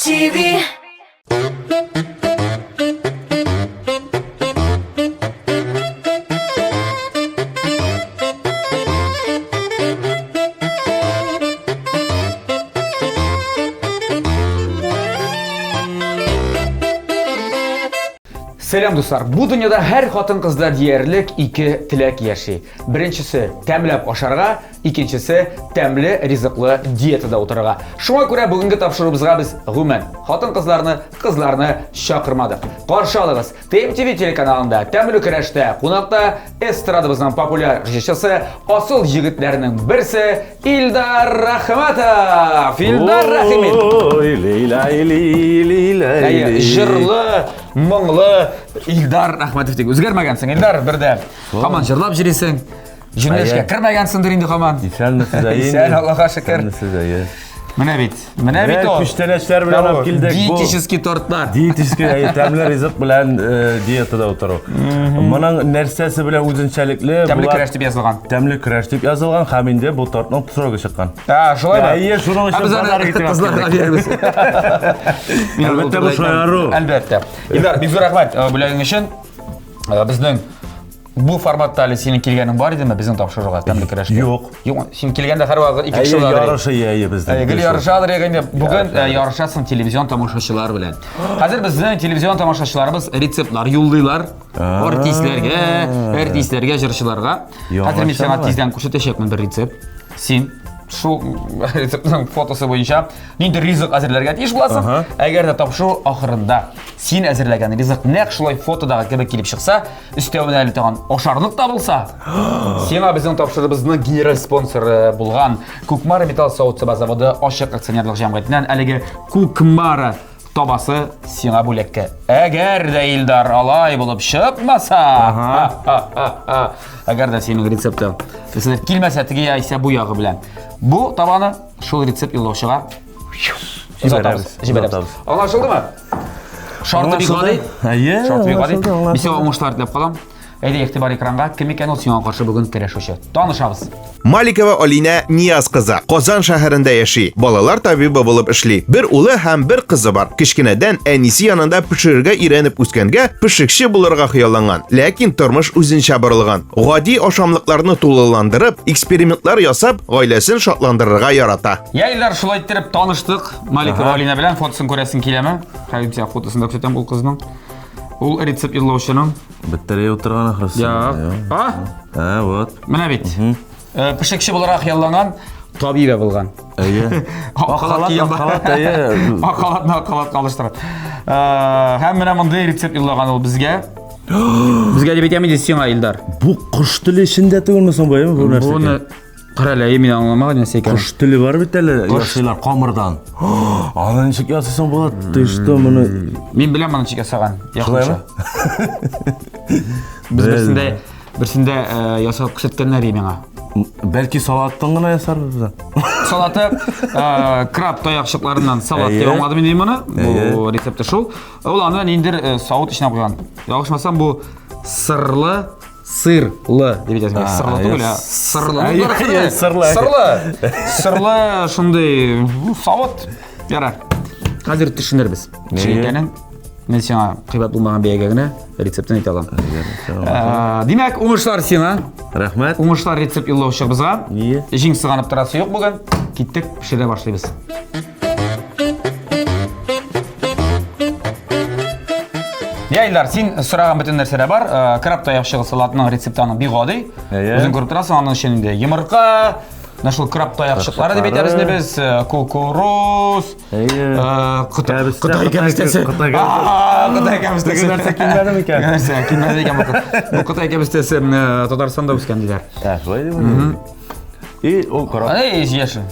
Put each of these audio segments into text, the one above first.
TV. Сәлам, дуслар! Бу дөньяда һәр хатын-кызда диярлек ике теләк яши. Беренчесе тәмләп ашарга, икенчесе тәмле ризыклы диетада утырырга. Шуңа күрә бүгенге тапшыруыбызга без гомумән хатын-кызларны, кызларны чакырмадык. Каршы алыгыз, ТМТВ телеканалында тәмле көрәштә кунакта эстрадабызның популяр җырчысы, асыл егетләрнең берсе Илдар Рахматов! Илдар Рахимин! Ой, лейла, ли, лейла, Әйе, җырлы, моңлы Илдар Рахматов дип үзгәрмәгәнсең, Илдар, бер дә. Һаман җырлап йөрисең. Җимләшкә кермәгәнсеңдер инде һаман. Исәнмесез, әйе. Исән, Аллаһка шөкер. Исәнмесез, әйе. Менә бит, менә бит ул. Күчтәнәчләр белән алып килдек. Диетический тортлар. Диетический, әйе, тәмле ризык белән э, диетада утыру. Моның нәрсәсе белән үзенчәлекле? Тәмле көрәш дип язылган. Тәмле көрәш дип язылган һәм инде бу тортның срогы чыккан. А, шулаймы? Әйе, шуның өчен базар итеп кызларга бирәбез. Әлбәттә, бу шаяру. Әлбәттә. Илдар, бик зур рәхмәт э, бүләгең өчен. Э, безнең Бу форматта әле синең килгәнең бар идеме безнең тапшыруга, тәмле көрәшкә? Юк. Юк, син килгәндә һәрвакыт ике кеше була. Ярышы әйе безнең. Гел ярышадыр инде. Бүген э, ярышасың телевизион тамашачылар белән. Хәзер безнең телевизион тамашачыларыбыз рецептлар юллыйлар. Артистләргә, артистләргә, җырчыларга. Хәзер мин сиңа тиздән күрсәтәчәкмен бер рецепт. Син шул рецептның фотосы буенча нинди ризык әзерләргә тиеш буласың. Әгәр дә тапшыру ахырында син әзерләгән ризык нәкъ шулай фотодагы кебек килеп чыкса, Өстәвенә әле тагын ашарлык та булса, сиңа безнең тапшырыбызның генераль спонсоры булган Кукмара металл савыт-саба заводы ачык акционерлык җәмгыятеннән әлеге Кукмара табасы сиңа бүләккә. Әгәр дә Илдар алай булып чыкмаса, әгәр дә синең рецепты рецепт килмәсә теге яисә бу ягы белән, бу табаны шул рецепт юллаучыга җибәрәбез. Җибәрәбез. Аңлашылдымы? Шарты бик гади. Әйе. Шарты бик гади. Мин сиңа уңышлар теләп калам. Әйдә, игътибар экранга. Кем икән ул сиңа каршы бүген көрәшүче? Танышабыз. Маликова Алинә Нияз кызы Казан шәһәрендә яши. Балалар табибы булып эшли. Бер улы һәм бер кызы бар. Кечкенәдән әнисе янында пешерергә өйрәнеп үскәнгә, пешекче булырга хыялланган. Ләкин тормыш үзенчә борылган. Гади ашамлыкларны тулыландырып, экспериментлар ясап, гаиләсен шатландырырга ярата. Я, Илдар, шулай иттереп таныштык. Маликова Алина белән фотосын күрәсең киләме? Хәзер сиңа фотосын да күрсәтәм ул кызның. Ул рецепт юллаучының. Беттере утырган ахрысы. Я. А? А, вот. Менә бит. Э, пешекче буларак хыялланган, табибә булган. Әйе. Ак халат кигән. Ак халат, әйе. Ак халатны ак халатка алыштырып. Э, һәм менә мондый рецепт юллаган ул безгә. Безгә дип әйтәм инде сиңа, Илдар. Бу кош теле эчендә түгелме соң бу, әйеме бу нәрсә? Буны Кара әле, мин аңламаган нәрсә икән. Кош теле бар бит әле, ясыйлар камырдан. Аны ничек ясыйсың була? Ты что, моны Мин беләм моны ничек ясаган. Шулаймы? Без берсендә берсендә э, ясап күрсәткәннәр иде миңа. Бәлки салаттан гына ясарбыз да. Салаты э, краб таякчыкларыннан салат дип аңладым инде моны. Бу рецепты шул. Ул аны ниндидер э, савыт эченә куйган. Ялгышмасам, бу сырлы сырлы дип әйтәсең. Сырлы түгел, ә сырлы. Сырлы. Сырлы. Сырлы шундый савыт. Ярар. Хәзер төшенербез. Ничек икәнен. Мин сиңа кыйбат булмаган бәягә генә рецептын әйтә алам. Димәк, уңышлар сиңа. Рәхмәт. Уңышлар рецепт юллаучыбызга. Җиң сыганып торасы юк бүген. Киттек, пешерә башлыйбыз. Я, Илдар, син сораган бөтен нәрсә дә бар. Э, краб таякчыгы салатының рецепты аның бик гади. Үзең күреп торасың, аның өчен инде йомырка, менә шул краб таякчыклары дип әйтәбез инде без, э, кукуруз, э, Кытай кәбестәсе. Кытай кәбестәсе. Теге нәрсә килмәде микән? Нәрсә килмәде икән бу. Бу Кытай кәбестәсе Татарстанда үскән диләр. Ә, шулай дип. И ул краб. Әй, яшел.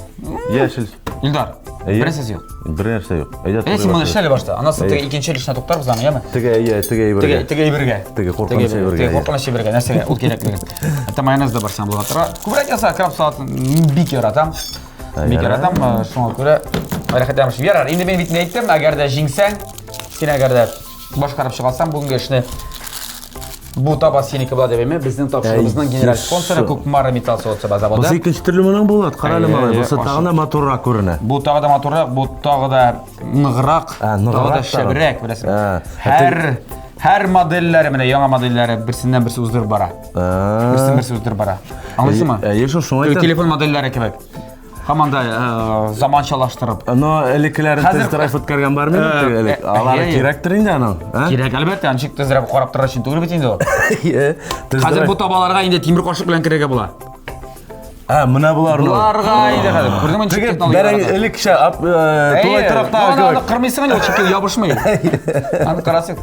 Яшел. Илдар, бер нәрсәсе юк. Бер нәрсә юк. Әйдә, Әйдә, син моны эшлә әле башта. Аннан соң теге икенче өлешенә туктарбыз аны, яме? Теге, әйе, теге әйбергә. Теге, теге әйбергә. Теге куркыныч әйбергә. Теге куркыныч әйбергә. Нәрсәгә ул кирәклеген. Хәтта майонез да бар сиңа була тора. Күбрәк яса, краб салатын бик яратам. Бик яратам, шуңа күрә рәхәтләнеп Ярар, инде мин бит әйттем, әгәр дә җиңсәң, син әгәр дә башкарып чыга алсаң бүгенге эшне. Бу таба синеке була дип әйме, безнең тапшыруыбызның генераль спонсоры Кукмара металл савыт-саба заводы. Бусы икенче төрле моның булат. Кара әле малай, бусы тагын да матуррак күренә. Бу тагы да матуррак, бу тагы да ныграк, тагы да шәбрәк, беләсең. Һәр һәр модельләре менә яңа модельләре берсеннән берсе уздырып бара. Берсен берсе уздырып бара. Аңлыйсыңмы? Әйе, шул шуңа әйтәм. Телефон модельләре кебек. Һаман да э, заманчалаштырып. Но элеккеләрен тест-драйв үткәргән бармы инде элек? Алары кирәктер инде аның. Кирәк, әлбәттә, ничек тест-драйв карап торыр өчен түгел бит инде ул. Хәзер бу табаларга инде тимер кашык белән керергә була. Ә, менә боларны. Боларга инде хәзер. Күрдеңме ничек технология? Бәрәң элеккечә тулай торакта кебек. Аны кырмыйсың инде, ул чөнки ябышмый. Аны карасың,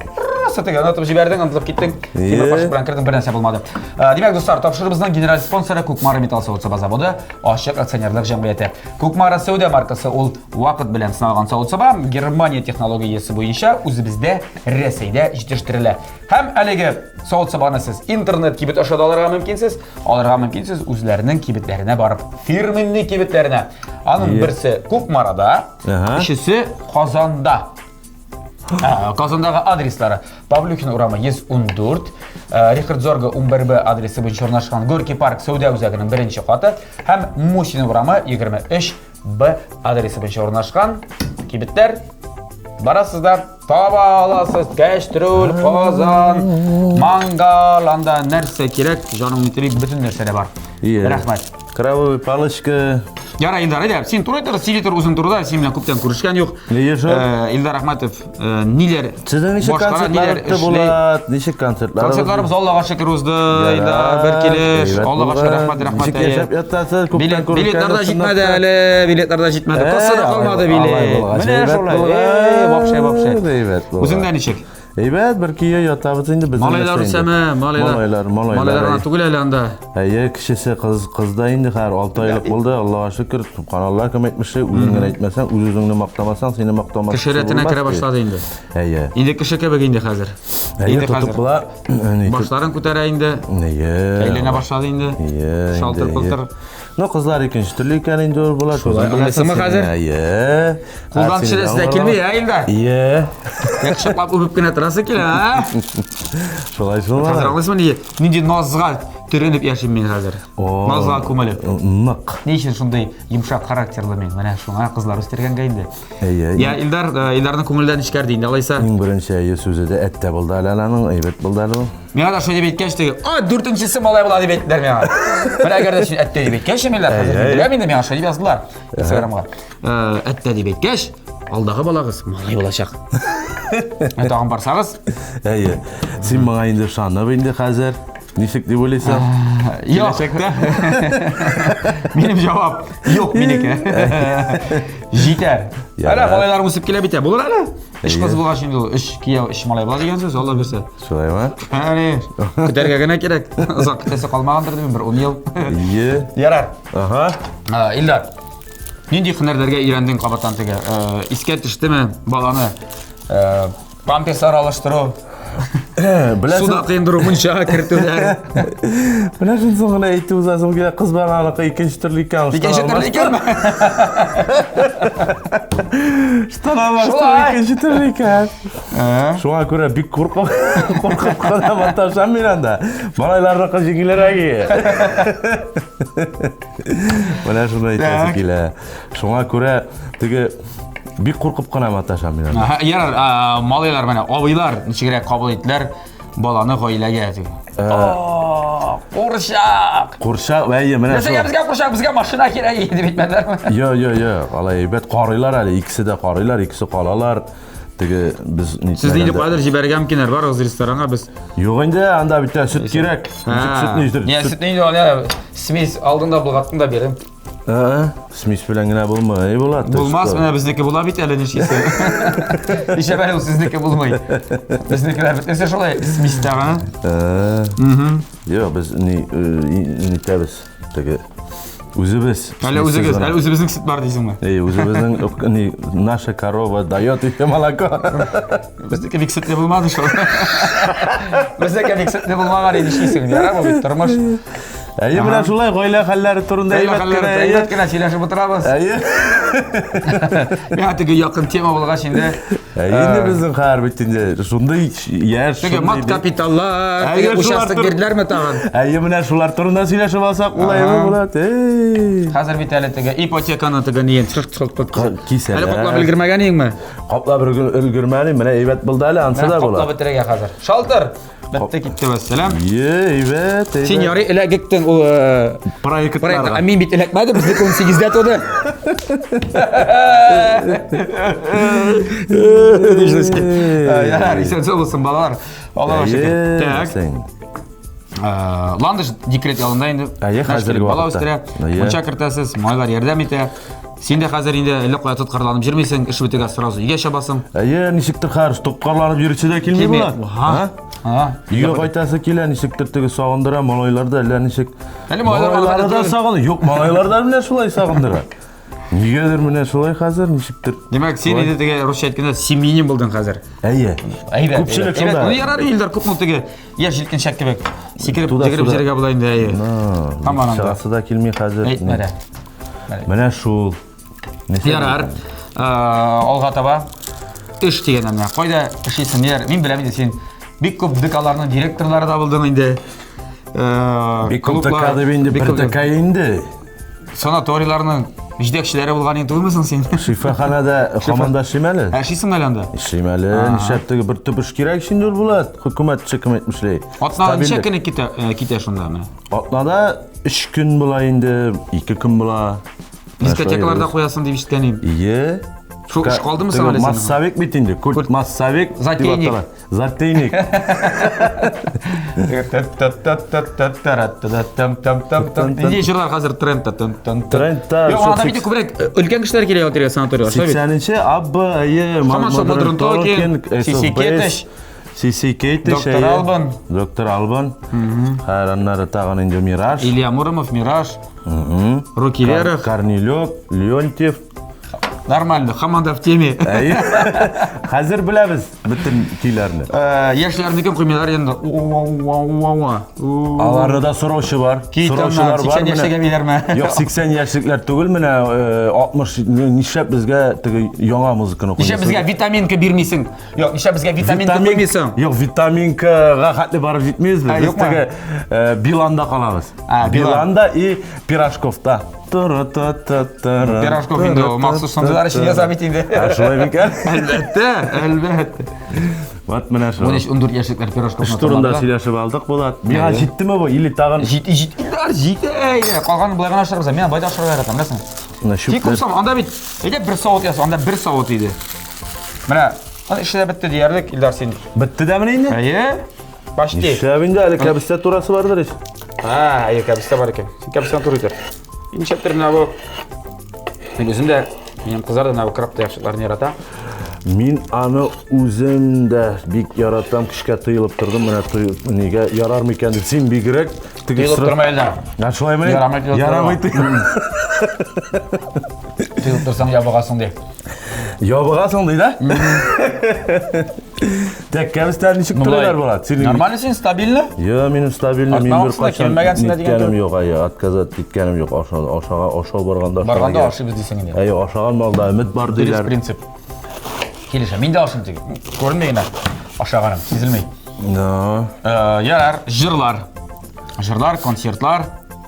рас теге, аны атып җибәрдең, ынтылып киттең. Тимер кашык белән кердең, бер нәрсә булмады. Димәк, дуслар, тапшырыбызның генераль спонсоры Кукмара металл савыт-саба заводы. Ачык акционерлык җәмгыяте. Кукмара сәүдә маркасы ул вакыт белән сыналган савыт-саба Германия технологиясе буенча үзебездә Рәсәйдә җитештерелә. Һәм әлеге савыт-сабаны сез интернет кибет аша да алырга мөмкинсез, алырга мөмкинсез үзләренең кибетләренә барып, фирменный кибетләренә. Аның берсе Кукмарада, өчесе Казанда. Казандагы адреслары Павлюхин урамы 114, Рихард Зорга 11Б адресы буенча урнашкан Горький парк сәүдә үзәгенең беренче каты һәм Мусин урамы 23Б адресы буенча урнашкан кибетләр. Барасыз да таба аласыз. Кәштрүл, казан, мангал, анда нәрсә кирәк, җаның ни тели, бөтен нәрсә дә бар. Рәхмәт. Крабовый палочка. Яра, Илдар, әйдә, син туры әйтер, сөйли тор үзең турыда, син белән күптән күрешкән юк. Нигә шул? Э, Илдар Әхмәтов, э, ниләр Сезнең ничек башкара, концертлар ниләр үтте эшли? Булат? Ничек концертлар? Концертларыбыз Аллага шөкер узды, Илдар, бер килеш. Аллага шөкер, рәхмәт, рәхмәт. Ничек яшәп ятасыз? Күптән Билет, күрешкән билетлар да юк, җитмәде чынлап та. әле, билетлар да җитмәде. Э, Кассада алай калмады алай билет. булгач, Менә әйбәт шулай. булган. Эй, вообще, вообще. Әйбәт булган. Үзеңдә ничек? Әйбәт, бер көе ятабыз инде безнең. Малайлар нәрсә инде. үсәме? Малайлар. Малайлар, малайлар. Малайлар гына түгел әле анда. Әйе, кечесе кыз, кыз да инде хәзер 6 айлык булды. Аллага шөкер, субханалла кем әйтмешли, үзең генә әйтмәсәң, үз-үзеңне мактамасаң, сине мактамас. Кеше рәтенә керә башлады инде. Әйе. Инде кеше кебек инде хәзер. Әйе, Инде тотып хәзер. була. Башларын күтәрә инде. Әйе. Әйләнә башлады инде. Әйе. Шалтыр пылтыр. Ну, кызлар икенче төрле икән инде ул була. Шулай, аңлыйсыңмы хәзер? Әйе. Кулдан төшерәсе дә килми, ә Илдар? Әйе. Кочаклап үбеп кенә торасы килә, ә? Шулай шул. Хәзер аңлыйсыңмы нигә? Нинди назга төренеп яшим мин хәзер. Назга күмелеп. Нык. Ни өчен шундый йомшак характерлы мин? Менә шуңа кызлар үстергәнгә инде. Әйе. Я, Илдар, э, Илдарның күңелдән нечкәрде инде, алайса. Иң беренче әйе сүзе дә әттә булды әле аның, әйбәт булды әле ул. Миңа да шулай дип әйткәч теге, а, дүртенчесе малай була дип әйттеләр миңа. Менә әгәр дә син әттә дип әйткәч, Миләр, хәзер мин беләм инде, миңа шулай дип яздылар Инстаграмга. Э, әттә дип әйткәч, алдагы балагыз малай булачак. Ә тагын барсагыз, Әйе. Син моңа инде ышанып инде хәзер. Ничек дип уйлыйсың? Юк. Киләчәктә? Минем җавап юк минеке. Җитәр. Әле малайлар үсеп килә бит, булыр әле. Өч кыз булгач инде ул, өч кияү, өч малай була дигән сүз, Алла бирсә. Шулаймы? Әни, көтәргә генә кирәк. Озак көтәсе калмагандыр дим, бер 10 ел. Ие. Ярар. Ага. Илдар, нинди һөнәрләргә өйрәндең кабаттан теге? Искә төштеме баланы памперслар алыштыру? Беләсең, Суда коендыру, мунчага кертүләр. Менә шунсын гына әйтеп узасым килә, кыз баланыкы икенче төрле икән. Икенче төрле икәнме? Штан алмаштыру Шулай. икенче төрле икән. Шуңа күрә бик куркып, куркып кына маташам мин анда. Малайларныкы җиңелрәк. Менә шуны әйтәсе килә. Шуңа күрә теге бик куркып кына маташам мин анда. Аһа, Ярар, а, малайлар менә абыйлар ничегрәк кабул иттеләр баланы гаиләгә дип. О, Курчак! Курчак, әйе, менә Нәрсәгә шул. безгә курчак, безгә машина кирәк иде дип әйтмәделәрме? Йо, йо, йо, алай әйбәт карыйлар әле, икесе дә карыйлар, икесе калалар. Теге без Сезне инде кайдыр җибәрергә мөмкиннәр, барыгыз ресторанга без. Юк инде, анда бит сөт кирәк. Ничек сөтне җитер? Не, сөтне инде аны смесь алдың да болгаттың да бердең. Ә, смесь белән генә булмый, була. Булмас, менә безнеке була бит әле нишлисең. Нишләп әле ул сезнеке булмый? Безнекеләр бөтенесе шулай смесьтә гына. Юк, без ни нитәбез теге үзебез. Әле үзегез, әле үзебезнең сөт бар дисеңме? Әй, үзебезнең ни наша корова дает еще молоко. Безнеке бик сөтле булмады шул. Безнеке бик сөтле булмаган инде нишлисең? Ярар бу бит тормыш. Әйе, менә шулай гаилә хәлләре турында Гаилә әйбәт хәлләре кенә. әйе. әйбәт кенә сөйләшеп утырабыз. Әйе. Миңа теге якын тема булгач инде. Әйе, инде безнең хәер бит инде шундый яшь, Теге шундый мат бит. капиталлар, Әйе, теге шулар участок тур- бирделәрме тагын? Әйе, менә шулар турында сөйләшеп алсак, ул әйбер була. Эй. Хәзер бит әле теге ипотеканы теге ниен Кисәләр. Әле каплап өлгермәгән идеңме? Каплап өлгермәдем, менә әйбәт булды әле, ансы да була. Каплап бетерергә хәзер. Шалтыр! Бетте китте вәссәлам. Е, әйбәт, әйбәт. Син ярый эләгектең ул проектларга. проектка. Ә мин бит эләкмәдем, безнеке 18-дә туды. Ярар, исән сау булсын балалар. Аллага шөкер. Так. Ландыш декрет ялында инде. Әйе, хәзерге Бала вакытта. үстерә, Әйе. мунча кертәсез, малайлар ярдәм итә. Син дә хәзер инде әллә кая тоткарланып йөрмисең, эш бетүгә сразу өйгә чабасың. Әйе, ничектер хәзер тоткарланып йөрүче дә килми Килми. була. Ага. Ага. Өйгә кайтасы килә, ничектер теге сагындыра, малайлар да әллә ничек. Әле малайлар Малайлары да түгел. сагын, юк, малайлар да менә шулай сагындыра. Нигәдер менә шулай хәзер, ничектер. Димәк, син инде теге русча әйткәндә семьянин булдың хәзер. Әйе. Әйбәт. Күпчелек әйбәт. шунда. Ну ярар, Илдар, күпме ул теге яшь җилкенчәк кебек. Сикереп, Туда-сюда. йөгереп йөрергә була инде, әйе. Һаман анда. Чыгасы да килми хәзер. Әйтмә дә. Менә шул. Нәрсә Ярар. Алга таба эш дигәннән менә кайда эшлисең, ниләр? Мин беләм инде син бик күп ДКларның директорлары да булдың инде. Бик күп ДК дип инде бер ДК инде. Санаторийларның җитәкчеләре булган инде түгелмесең син? Шифаханада һаман да эшлим әле. Ә эшлисең әле анда? Эшлим әле. Нишләп теге бер төп эш кирәк инде ул була. Хөкүмәт эше кем әйтмешли. Атнада ничә көне китә, китә шунда менә? Атнада 3 көн була инде, 2 көн була. Дискотекаларда куясың дип ишеткән идем. Ие. Шул эш калдымы соң әле синең? Массовик бит инде, культ массовик. Затейник. Затейник. Нинди җырлар хәзер трендта? Трендта. Юк, анда бит күбрәк өлкән кешеләр килә ятырга санаторийга, шулай бит? 80-нче Абба, әйе, Һаман шул Modern Talking, Сиси Кетеш. Сиси Кетеш, Доктор Албан. Доктор Албан. Хәер, аннары тагын инде Мираж. Илья Муромов, Мираж. Руки вверх. Корнилев, Леонтьев. Нормально, һаман да в теме. Әйе. Хәзер беләбез бөтен көйләрне. Яшьләрнекен куймыйлар инде. Аларны да сораучы бар. Сораучылар бар. 80 яшьлек әбиләрме? Юк, 80 яшьлекләр түгел, менә 60 нишләп безгә теге яңа музыканы куймыйсың? Нишләп безгә витаминка бирмисең? Юк, нишләп безгә витаминка куймыйсың? Юк, витаминкага хәтле барып җитмибез без. Без теге Биланда калабыз. Биланда и Пирожковта. Пирожков инде ул махсус шундыйлар өчен яза бит инде. Ә шулай микән? Әлбәттә, әлбәттә. Вот менә шул. 13-14 яшьлекләр Пирожков. Эш турында сөйләшеп алдык, Булат. Миңа җиттеме бу или тагын? Җит, җит, җитә, әйдә. Калганын болай гына ашарбыз. Мин байда ашарга яратам, беләсеңме? Менә Тик чүпләр. күп анда бит, әйдә бер савыт яса, анда бер савыт иде. Менә, аны эше дә бетте диярлек, Илдар син. Бетте дә менә инде? Әйе. Почти. Нишләп инде әле кәбестә турасы бардыр ич. А, әйе, кәбестә бар икән. Син кәбестәне турый тор. Нишләптер менә бу. Мин үзем дә, минем кызлар да менә бу краб таякчыкларын ярата. Мин аны үзем дә бик яратам, көчкә тыелып тордым, менә тый, нигә ярар микән дип. Син бигрәк теге Тыелып торма әле. Ә шулай мени? Ярамый тыелып Ярамый торма. Тыелып торсаң ябыгасың ди. Ябыгасың ди да? Так, кәбестәләр ничек торалар була? Синең Нормально син, стабильно? Йо, минем стабильно, мин бер кайчан килмәгәнсең дә дигән ниткәнем юк, әйе, отказать иткәнем юк. Аша, ашага, ашау барганда Барганда ашыйбыз дисең инде. Әйе, ашаган малда өмет бар диләр. Дөрес принцип. Килешә. Мин дә ашыйм тик. Күренми генә ашаганым, сизелми. Да. Ярар, җырлар. Җырлар, концертлар.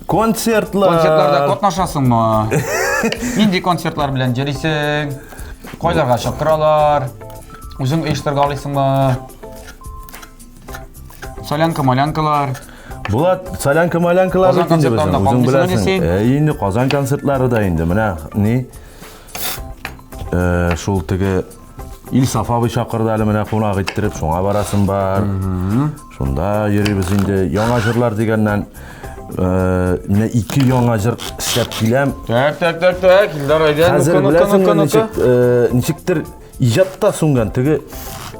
Концертлар. Концертларда катнашасыңмы? Нинди концертлар белән йөрисең? Кайларга чакыралар? Үзең оештырга алыйсыңмы? Солянка, малянкалар. Булат, солянка, малянкалар Казан бит инде концертларында безнең, үзең калмыйсың әле беләсең. син. Ә, инде Казан концертлары да инде, менә ни э, шул теге Ил Сафа абый чакырды әле менә кунак иттереп, шуңа барасым бар. Шунда йөрибез инде. Яңа җырлар дигәннән, э, менә ике яңа җыр эшләп киләм. Так, так, так, так, Илдар әйдә, Хәзер ну-ка, ну-ка, беләсеңме, ну-ка, ну-ка. ничек, э, ничектер иҗатта сүнгән, теге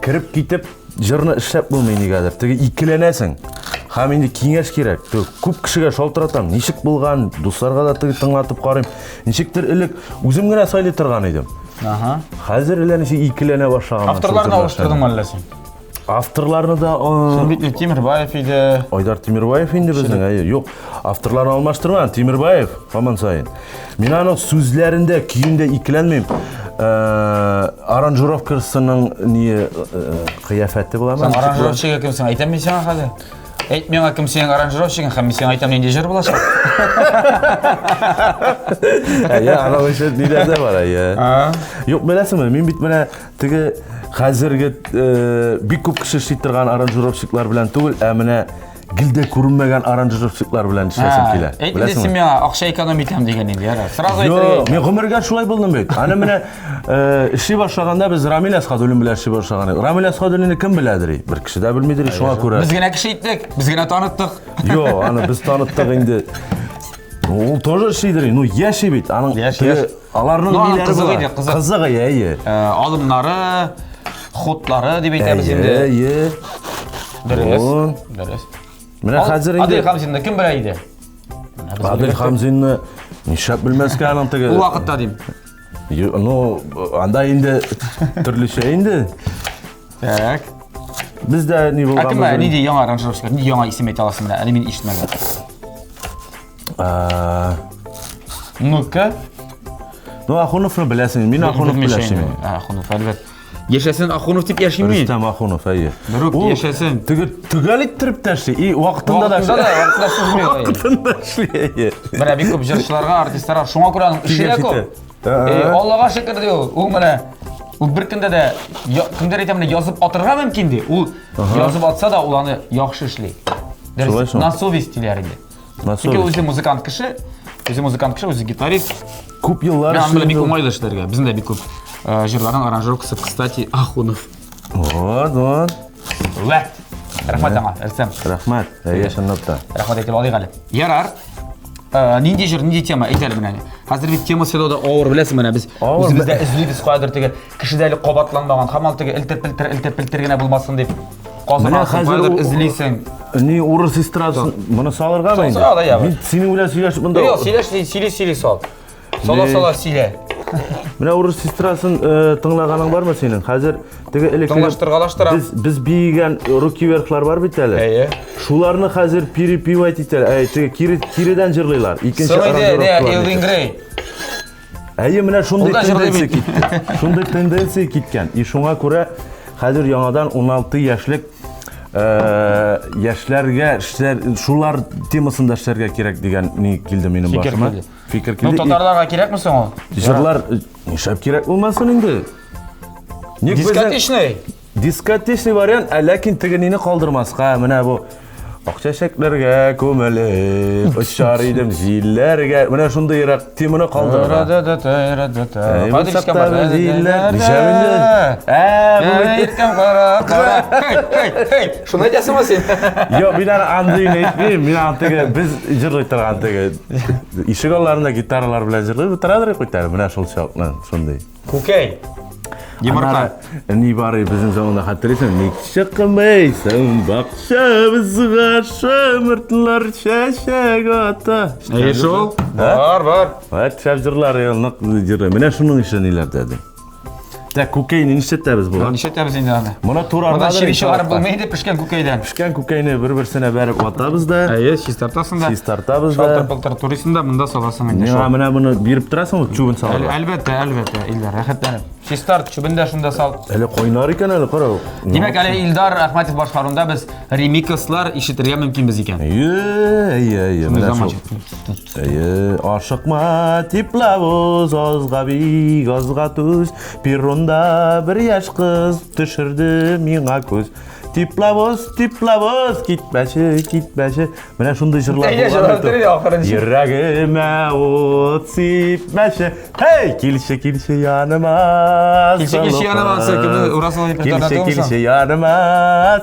кереп китеп җырны эшләп булмый нигәдер. Теге икеләнәсең. Һәм инде киңәш кирәк. Теге күп кешегә шалтыратам, ничек булган, дусларга да теге тыңлатып карыйм. Ничектер элек үзем генә сайлый торган идем. Ага. Хәзер әллә ничек икеләнә башлаган. Авторларны алыштырдыңмы әллә син? Авторларны да Шул бит Тимербаев иде. Айдар Тимербаев инде безнең, әйе. Юк, авторларны алмаштырмаган, Тимербаев һаман саен. Мин аның сүзләрендә, көендә икеләнмим. Аранжировкасының ни кыяфәте буламы? Син аранжировщигы кем соң? Әйтәм мин сиңа хәзер. Әйт миңа кем синең аранжировщигың һәм мин сиңа әйтәм нинди җыр булачак. Әйе, аның өчен ниләр дә бар, әйе. Юк, беләсеңме, мин бит менә теге хәзерге бик күп кеше эшли торган аранжировщиклар белән түгел, ә менә гел дә күренмәгән аранжировщиклар белән эшләсем килә. Әйт инде син миңа акча эконом итәм дигән инде, ярар. Сразу әйтергә. Юк, мин гомергә шулай булдым бит. Аны менә эшли башлаганда без Рамил Әсхадуллин белән эшли башлаган идек. Рамил Әсхадуллинны кем беләдер? Бер кеше дә белмидер, шуңа күрә. Без генә кеше иттек, без генә таныттык. Юк, аны без таныттык инде. Ул тоже эшлидер, ну яши бит. Аның яшь, яшь. Аларның ну, ниләре кызык була? Иде, кызык. Кызык, әйе. Алымнары, ходлары дип әйтәбез инде. Әйе. Дөрес. Дөрес. Менә хәзер инде Адил Хамзинны кем белә иде? Адил Хамзинны нишләп белмәскә аның теге. Ул вакытта дим. Ну, анда инде төрлечә инде. Так. Бездә ни булган? Ә кем нинди яңа аранжировщик, нинди яңа исем әйтә аласың менә, әле мин ишетмәгән. Ну-ка. Ну, Ахуновны беләсең. Мин Ахунов белән эшлим. Ахунов, әлбәттә. Яшәсен Ахунов дип яшим мин. Рөстәм Ахунов, әйе. Берүк яшәсен. Теге төгәл иттереп тә эшли. И вакытында да эшли. Вакытында сузмый. Вакытында эшли, әйе. Менә бик күп җырчыларга, артистларга шуңа күрә аның эше дә күп. Аллага шөкер ди ул. Ул менә ул бер көндә дә кемдер әйтә менә язып атырга мөмкин ди. Ул язып атса да ул аны яхшы эшли. Дөрес, на совесть диләр инде. Чөнки үзе музыкант кеше, үзе музыкант кеше, үзе гитарист. Күп еллар эшли. Мин бик уңайлы эшләргә. Безнең дә бик күп җырларның аранжировкасы, кстати, Ахунов. Вот, вот. Вәт. Рәхмәт аңа, Рөстәм. Рәхмәт. Әйе, чынлап та. Рәхмәт әйтеп алыйк әле. Ярар. Нинди җыр, нинди тема әйт әле менә. Хәзер бит тема сайлау да авыр, беләсең менә без үзебез дә эзлибез каядыр теге кешедә әле кабатланмаган, һаман теге элтер-пелтер, элтер-пелтер генә булмасын дип. Менә хәзер эзлисең. Ни урыс эстрадасын моны салыргамы инде? Сал, я. Мин синең белән сөйләшеп монда. Юк, сөйләш, сөйли, сөйли сал. Сала сала сөйлә. Менә урыс эстрадасын тыңлаганың бармы синең? Хәзер теге элек Тыңлаштыргалаштыра. Без без биегән руки вверхлар бар бит әле. Әйе. Шуларны хәзер перепевать итәләр. Әй, теге кире киредән җырлыйлар. Икенче аранжировкалар. Элвин Грей. Әйе, менә шундый тенденция китте. Шундый тенденция киткән. И шуңа күрә хәзер яңадан 16 яшьлек яшьләргә эшләр, шулар темасында эшләргә кирәк дигән ни килде минем башыма. Фикер килде. Ну, татарларга кирәкме соң ул? Җырлар нишләп кирәк булмасын инде? Дискотечный. Дискотечный вариант, ә ләкин теге нине калдырмаска, менә бу ак чәчәкләргә күмелеп очар идем җилләргә. Менә шундыйрак теманы калдырырга. Шуны әйтәсеңме син? Юк, мин аны андыйны әйтмим. Мин аны теге без җырлый торган теге ишек алларында гитаралар белән җырлый утырадыр бит әле. Менә шул чакны шундый. Күкәй. Йомырка. Ни бар безнең заманда хәтерлисең? Ник чыкмыйсың бакчабызга шомыртлар чәчәк ата. Әйе шул. Бар, бар. Вәт шәп җырлар, нык җырлар. Менә шуның өчен ниләр дәде. Так, күкәйне нишләтәбез була? Нишләтәбез инде аны? Моны турарга Монда чири чыгарып булмый инде пешкән күкәйдән. Пешкән күкәйне бер-берсенә бәреп ватабыз да. Әйе, чистартасың да. Чистартабыз да. Шалтыр-пылтыр турыйсың да, монда саласың инде. Миңа менә моны биреп торасың, чүбен салырга. Әлбәттә, әлбәттә, Илдар, рәхәтләнеп. Чистарт, чүбен дә шунда сал. Әле кайнар икән әле, кара. Димәк, әле Илдар Әхмәтов башкаруында без ремикслар ишетергә мөмкинбез икән. Әйе, әйе, әйе. Менә шул. Әйе, ашыкма, тепловоз, азга бик, азга түз. Перронда бер яшь кыз төшерде миңа күз. Тепловоз, тепловоз, китмәче, китмәче. Менә шундый җырлар Әйдә, булган җырлап бит ул. бетер ахырын. Йөрәгемә ут сипмәче. Һей, килче, килче яныма. Килче, килче сылу яныма, кыз. кемне Урасыл репертуарына Килче, түгелме соң? килче яныма,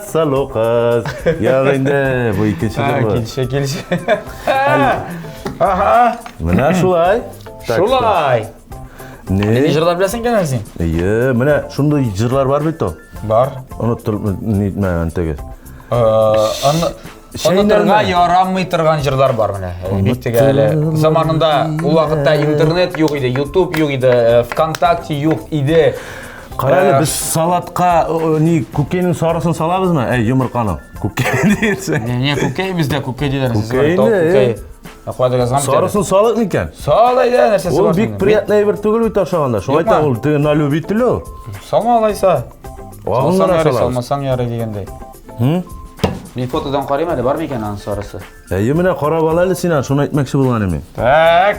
сылу кыз. Юк инде, бу икенче А, җыр бу. Килче, килче. Ага. Менә шулай. Так что, Шулай. Не? Нинди җырлар беләсең икән әле син? Әйе, менә шундый җырлар бар бит ул. Бар. Оныттырып нитмәгән теге. Аны Онытырга ярамый торган җырлар бар менә. Бик теге әле заманында ул вакытта интернет юк иде, YouTube юк иде, ВКонтакте юк иде. Кара әле, без салатка ни күкәйнең сарысын салабызмы? Әй, йомырканы. Күкәй дирсең. Не, не, күкәй бездә күкәй диләр. Күкәй инде, Кайда язган бит. Сарысын салыйк микән? Сал әйдә, нәрсәсе Ул бар? бик приятный әйбер түгел бит ашаганда. Шуңа Юкмы? әйтәм, ул теге на любитель ул. Салма алайса. Агын Салсаң гына ярый, салабыз. салмасаң ярый дигәндәй. Һм? Мин фотодан карыйм әле, бар микән аның сарысы? Әйе, менә карап ал әле син аны, шуны әйтмәкче булган идем мин. Так.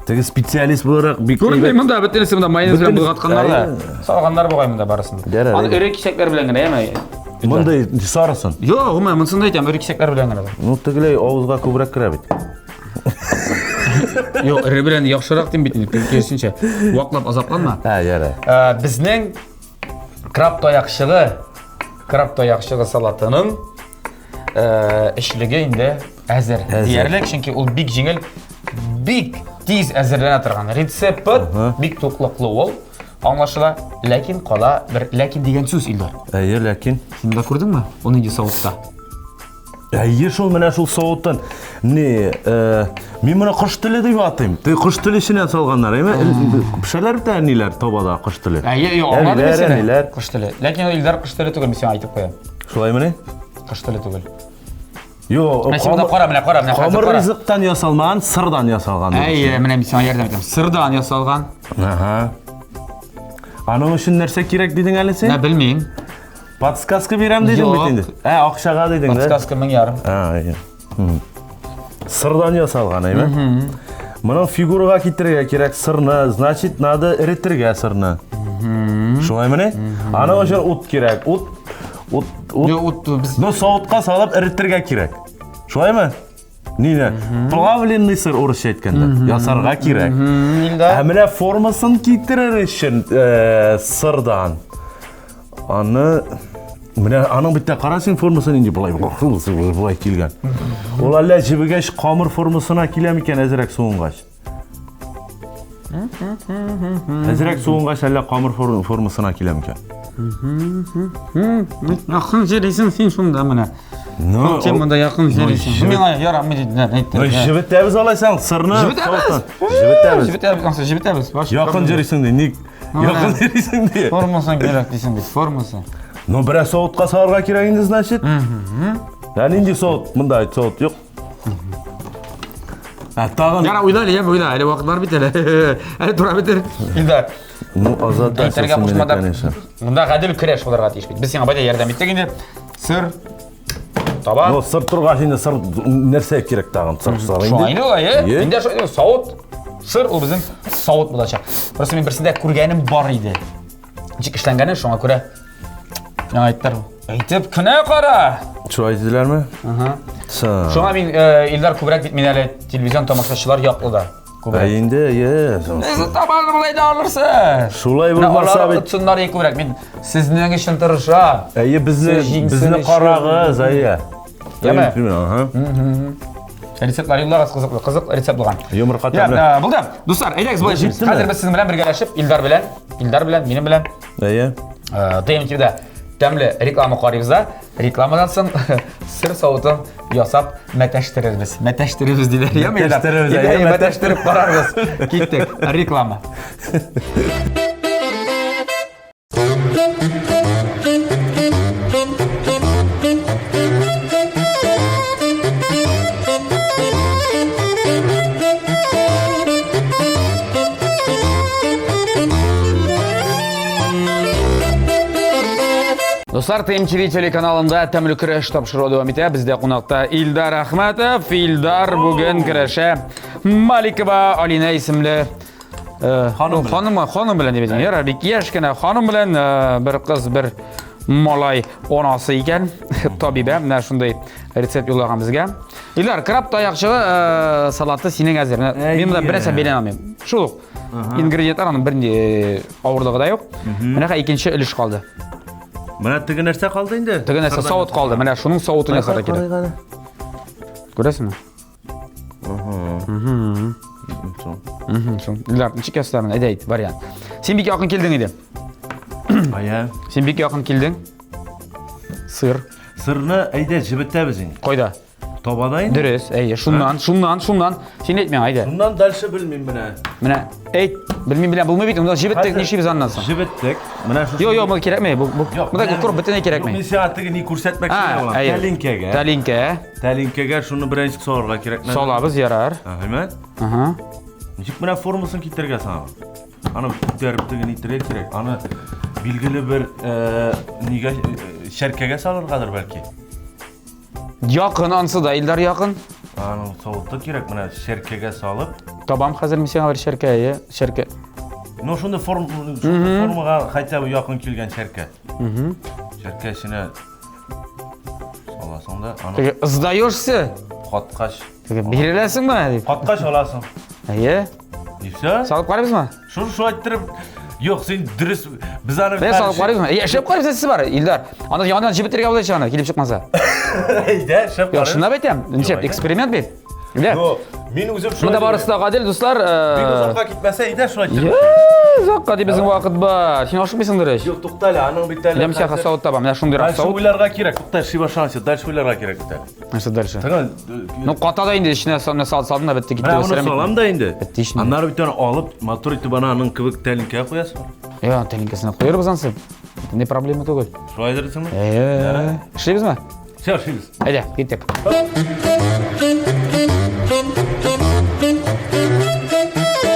Теге специалист буларак бик Күренми әйбәт. монда бөтенесе монда майонез белән Бөтенесе- болгатканнар да. Әйе. Салганнар бугай монда барысын. Ярар, Аны әйе. эре кисәкләр белән генә, яме? Мондый сарысын. Юк, гомумән, монысын да әйтәм, эре кисәкләр белән генә. Ну, тегеләй авызга күбрәк керә бит. Юк, эре белән яхшырак дим бит инде, киресенчә. Ваклап азапланма. Ә, ярар. Безнең краб таякчыгы, салатының эчлеге инде әзер диярлек, чөнки ул бик җиңел, бик тиз әзерләнә торган рецепт, бик туклыклы ул, аңлашыла, ләкин кала бер ләкин дигән сүз, Илдар. Әйе, ләкин. Син дә күрдеңме? Ул нинди савытта? Әйе, шул менә шул савыттан. Не, мин моны кош теле дип атыйм. Теге кош теле эченә салганнар, әйме? Пешәләр бит әниләр табада кош теле. Әйе, юк, аңладым мин сине. Әниләр. Кош теле. Ләкин ул Илдар кош теле түгел, мин сиңа әйтеп куям. Шулаймыни? Кош теле түгел. Юк, Менә син монда кара, менә кара, менә хәзер Камыр кара. ризыктан ясалмаган, сырдан ясалган. Әйе, менә мин сиңа ярдәм итәм. Сырдан ясалган. Ага. Аның өчен нәрсә кирәк дидең әле син? Менә белмим. Подсказка бирәм дидең бит инде. Ә, акчага дидең, да? Подсказка 1500. А, әйе. Сырдан ясалган, әйме? Моның фигурага китерергә кирәк сырны, значит, надо эретергә сырны. Шулаймыни? Аның өчен ут кирәк. Ут, ут, ут. Юк, ут без Ну, савытка салып эретергә кирәк. Шулаймы? Нине? Плавленный сыр урысча әйткәндә. Ясарга кирәк. Илдар. Ә менә формасын китерер өчен сырдан. Аны менә аның бит тә кара син формасы нинди болай болай килгән. Ул әллә җебегәч камыр формасына килә микән әзрәк суынгач? Әзрәк суынгач әллә камыр формасына килә микән? Якын җөрисең син шунда менә. Ну, Син монда якын җөрисең. Миңа ярамый диде, әйтте. Ну, җебетәбез алайсаң, сырны. Җебетәбез. Җебетәбез. Җебетәбез, ансы җебетәбез. Якын җөрисең ди, ник? Якын йөрисең ди. Формасын кирәк дисең бит, формасы. Ну, бераз савытка салырга кирәк инде, значит. Ә нинди савыт? Монда савыт юк. Ә тагын. Яра уйла әле, уйла, әле вакыт бар бит әле. Әле тора бит. Илдар. Ну, Азат да Әйтергә кушмада. Монда гадел көрәш булырга тиеш бит. Без сиңа байтак ярдәм иттек инде. Сыр таба. Ну, сыр торгач инде сыр нәрсә кирәк тагын? Сыр сыр инде. Шулай инде ул, әйе. Инде шулай савыт Сыр ул безнең савыт булачак. Просто мин берсендә күргәнем бар иде. Ничек эшләнгәнен шуңа күрә миңа әйттеләр. Әйтеп кенә кара. Шулай диделәрме? Ага. Шуңа мин э, Илдар күбрәк бит мин әле телевизион тамашачылар яклы да. Күбрәк. Ә инде, е. Сез табаны болай да алырсыз. Шулай булмаса бит. Отсыннар күбрәк. Мин сезнең өчен тырышам. Әйе, безне безне карагыз, әйе. Яме? Ага. Рецептлар юллагыз кызыклы, кызык рецепт булган. Йомырка тәмле. Э, булды. Дуслар, әйдәгез болай эшлибез. Хәзер без сезнең белән бергәләшеп, Илдар белән, Илдар белән, минем белән. Әйе. Э, ТМТВда тәмле реклама карыйбыз да. Рекламадан соң сыр савытын ясап мәтәштерербез. Мәтәштерербез диләр. Яме, Илдар? Мәтәштерербез, әйе, Мәтәштереп карарбыз. Киттек. Реклама. Дуслар, ТМТВ телеканалында Тәмле көрәш тапшыруы дәвам итә. Бездә кунакта Илдар Әхмәтов. Илдар бүген көрәшә Маликова Алина исемле Ханым белән. Ханым, ханым белән дип әйтәм. Ярар, бик яшь кенә ханым белән бер кыз, бер малай анасы икән. Табибә менә шундый рецепт юллаган безгә. Илдар, краб таякчыгы салаты синең әзер. Менә мин монда бер нәрсә бәйләнә алмыйм. Шул ук. Ингредиентлар аның бернинди авырлыгы да юк. Менә хәзер икенче өлеш калды. Менә теге нәрсә калды инде. Теге нәрсә савыт калды. Менә шуның савытын ясарга кирәк. Күрәсеңме? Соң. Илдар, ничек ясармын? Әйдә әйт, вариант. Син бик якын килдең иде. Ая. Син бик якын килдең. Сыр. Сырны әйдә җебетәбез инде. Кайда? Табада инде. Дөрес, әйе. Шуннан, шуннан, шуннан. Син әйт миңа, әйдә. Шуннан дальше белмим менә. Менә әйт, белмим белән булмый бит, монда җебеттек, нишлибез аннан соң? Җебеттек. Менә шушы. Юк, юк, моны кирәкми. Бу бу монда укроп бөтенләй кирәкми. Мин сиңа теге ни күрсәтмәкче булам. Тәлинкәгә. Тәлинкә. Тәлинкәгә шуны беренче салырга кирәк. Салабыз, ярар. Әйме? Ага. Ничек менә формасын китерергә соң? Аны күтәреп теге нитергә кирәк. Аны билгеле бер нигә чәркәгә салыргадыр бәлки. Якын ансы да, Илдар якын. Аның савыты кирәк, менә чәркәгә салып. Табам хәзер мин сиңа бер чәркә, әйе, чәркә. Ну, шундый форм, шундый формага хотя бы якын килгән чәркә. Чәркә эченә саласың да, аны Теге сдаешься? Каткач. Теге биреләсеңме дип. Каткач аласың. Әйе. И все? Салып карыйбызмы? Шуны шулай иттереп, юк, син дөрес, без аны Менә салып карыйбызмы? Әйе, эшләп карыйбыз сез бар, Илдар. Аны яңадан җебетергә була аны, килеп чыкмаса. Әйдә, эшләп карыйбыз. Юк, чынлап әйтәм. Ничек, эксперимент бит. Илдар. Ну, мин үзем шулай. Монда барысы да гадел, дуслар. Бик озакка китмәсә, әйдә шулай иттереп. Озакка дип безнең вакыт бар. Син ашыкмыйсыңдыр ич. Юк, тукта әле, аның бит әле. Менә мин савыт табам. Менә шундыйрак савыт. Дальше уйларга кирәк. Тукта, эшли башлаганчы, дальше уйларга кирәк бит әле. Нәрсә дальше? Тагын Ну, ката да инде эченә салдым, салдым да бетте китте. Менә моны салам да инде. Бетте инде. Аннары бит аны алып, матур итеп аны аның кебек тәлинкәгә куясың. Я, тәлинкәсенә куярбыз ансы. Не проблема түгел. Шулай дөресеңме? Әйе. Эшлибезме? Все, эшлибез. Әйдә, киттек.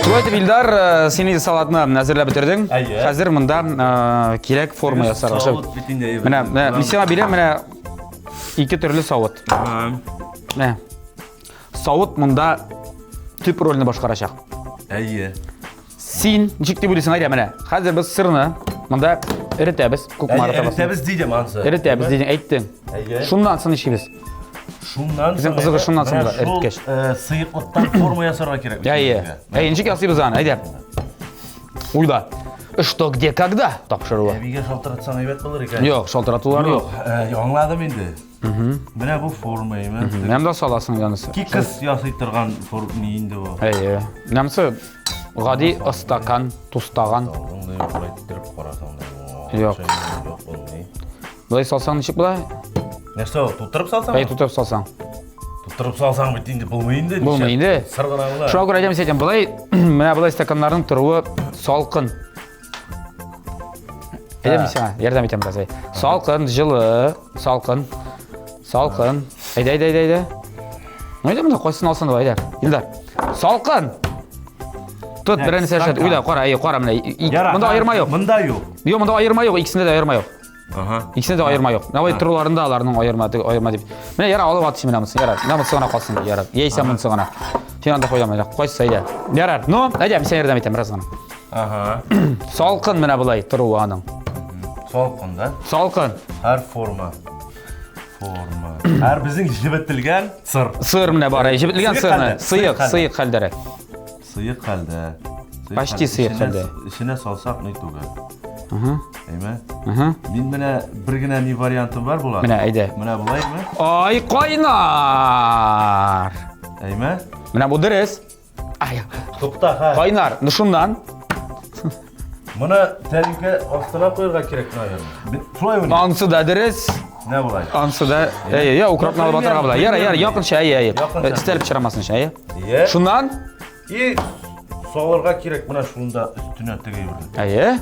Шулай итеп, Илдар, э, син инде салатны әзерләп бетердең. Әйе. Хәзер монда э, кирәк форма ясарга. Савыт бит инде. Менә, менә, мин сиңа бирәм, менә Ике төрле савыт. Менә. Савыт монда төп рольне башкарачак. Әйе. Син ничек дип уйлыйсың, әйдә менә. Хәзер без сырны монда эретәбез, кукмара табасында. Эретәбез дидем ансы. Эретәбез дидең, әйттең. Әйе. Шуннан соң нишлибез? Шуннан Безнең кызыгы шуннан соң була, эреткәч. Сыеклыктан форма ясарга кирәк. Әйе. Әйе, ничек ясыйбыз аны? Әйдә. Уйла. Что, где, когда тапшыруы. Әбигә шалтыратсаң әйбәт булыр икән. Юк, шалтыратулар юк. Юк, аңладым инде. Менә бу форма, әйме? Менә монда саласың янысы. Кикс ясый торган форма инде бу. Әйе. Менә монысы гади стакан, тустаган. Болай иттереп карасаң да. Юк. Юк, булмый. Болай салсаң ничек була? Нәрсә ул, тутырып салсаң? Әй, тутырып салсаң. Тутырып салсаң бит инде булмый инде. Булмый инде. Сыр гына була. Шуңа күрә әйтәм, әйтәм, болай, менә болай стаканнарның торуы салкын. Әйтәм сиңа, ярдәм итәм бераз. әй. Салкын, җылы, салкын. Салкын. Әйдә, әйдә, әйдә, әйдә. Ну, әйдә монда кайсын алсаң да, әйдә. Илдар. Салкын. Тот, берәр нәрсә эшләт. Уйла, кара, әй, кара менә. Монда аерма юк. Монда юк. Юк, монда аерма юк, икесендә дә аерма юк. Ага. Икесендә дә аерма юк. Менә торуларында аларның аерма, аерма дип. Менә яра алып ат менә монысы, ярар. Менә монысы гына калсын, ярар. Яисә монысы гына. Син анда куя менә, кайсы әйдә. Ярар. Ну, әйдә, мин сиңа ярдәм итәм бераз гына. Ага. Салкын менә болай торуы аның. Салкын да? Салкын. Һәр форма. Форма. Һәр безнең җебетелгән сыр. Сыр менә бар, җебетелгән сырны. Сыек, сыек хәлдәрәк. Сыек хәлдә. Почти сыек хәлдә. Эченә салсак ни түгел. Әйме? Мин менә бер генә ни вариантым бар була. Менә әйдә. Менә болаймы? Ай, кайнар! Әйме? Менә бу дөрес. Ай. Тукта, ха. Кайнар. Ну шуннан. Моны тәлинкә астына куярга кирәк, наверное. Шулай уйлыйм. Ансы да дөрес. Менә болай. Ансы да. Әйе, я укропны алып атарга була. Яра, яра, якынча, әйе, әйе. Өстәлеп чыгармасын, әйе. Әйе. Шуннан? И салырга кирәк менә шунда өстенә теге бер. Әйе.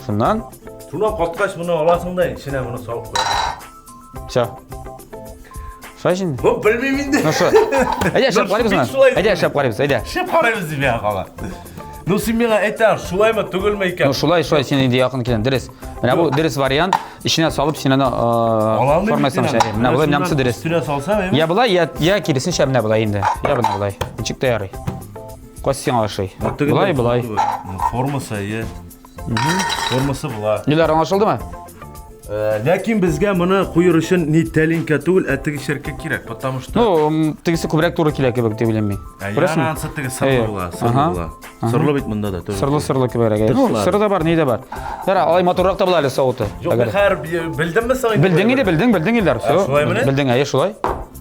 Шуннан? Шуннан каткач моны аласың да эченә моны салып куясың. Все. Шулай инде. Бу белмим инде. Ну шо? Әйдә эшләп карыйбызмы? Әйдә эшләп карыйбыз, әйдә. Эшләп карыйбыз дип миңа кала. Ну син миңа әйтәң, шулаймы, түгелме икән? Ну шулай, шулай син инде якын килән, дөрес. Менә бу дөрес вариант. Эченә салып син аны форма ясамыш. Менә болай менә дөрес. Өстенә салсам, әйме? Я болай, я я киресенчә менә болай инде. Я менә болай. Ничек тә ярый. Кайсы сиңа ошый? Болай, болай. Формасы, әйе. Формасы була. Ниләр аңлашылдымы? Э, ләкин безгә моны куер өчен не тәлинкә түгел, ә теге чәркә кирәк, потому что Ну, тегесе күбрәк туры килә кебек дип уйлыйм мин. Ә, Күрәсеңме? Ансы теге сырлы була, сырлы була. Сырлы бит монда да. Сырлы сырлы кеберәк. Ну, сыры да бар, ни дә бар. Яра, алай матуррак та була әле савыты. Юк, мин хәер белдемме соң? Белдең инде, белдең, белдең Илдар. Всё. Белдең, әйе, шулай.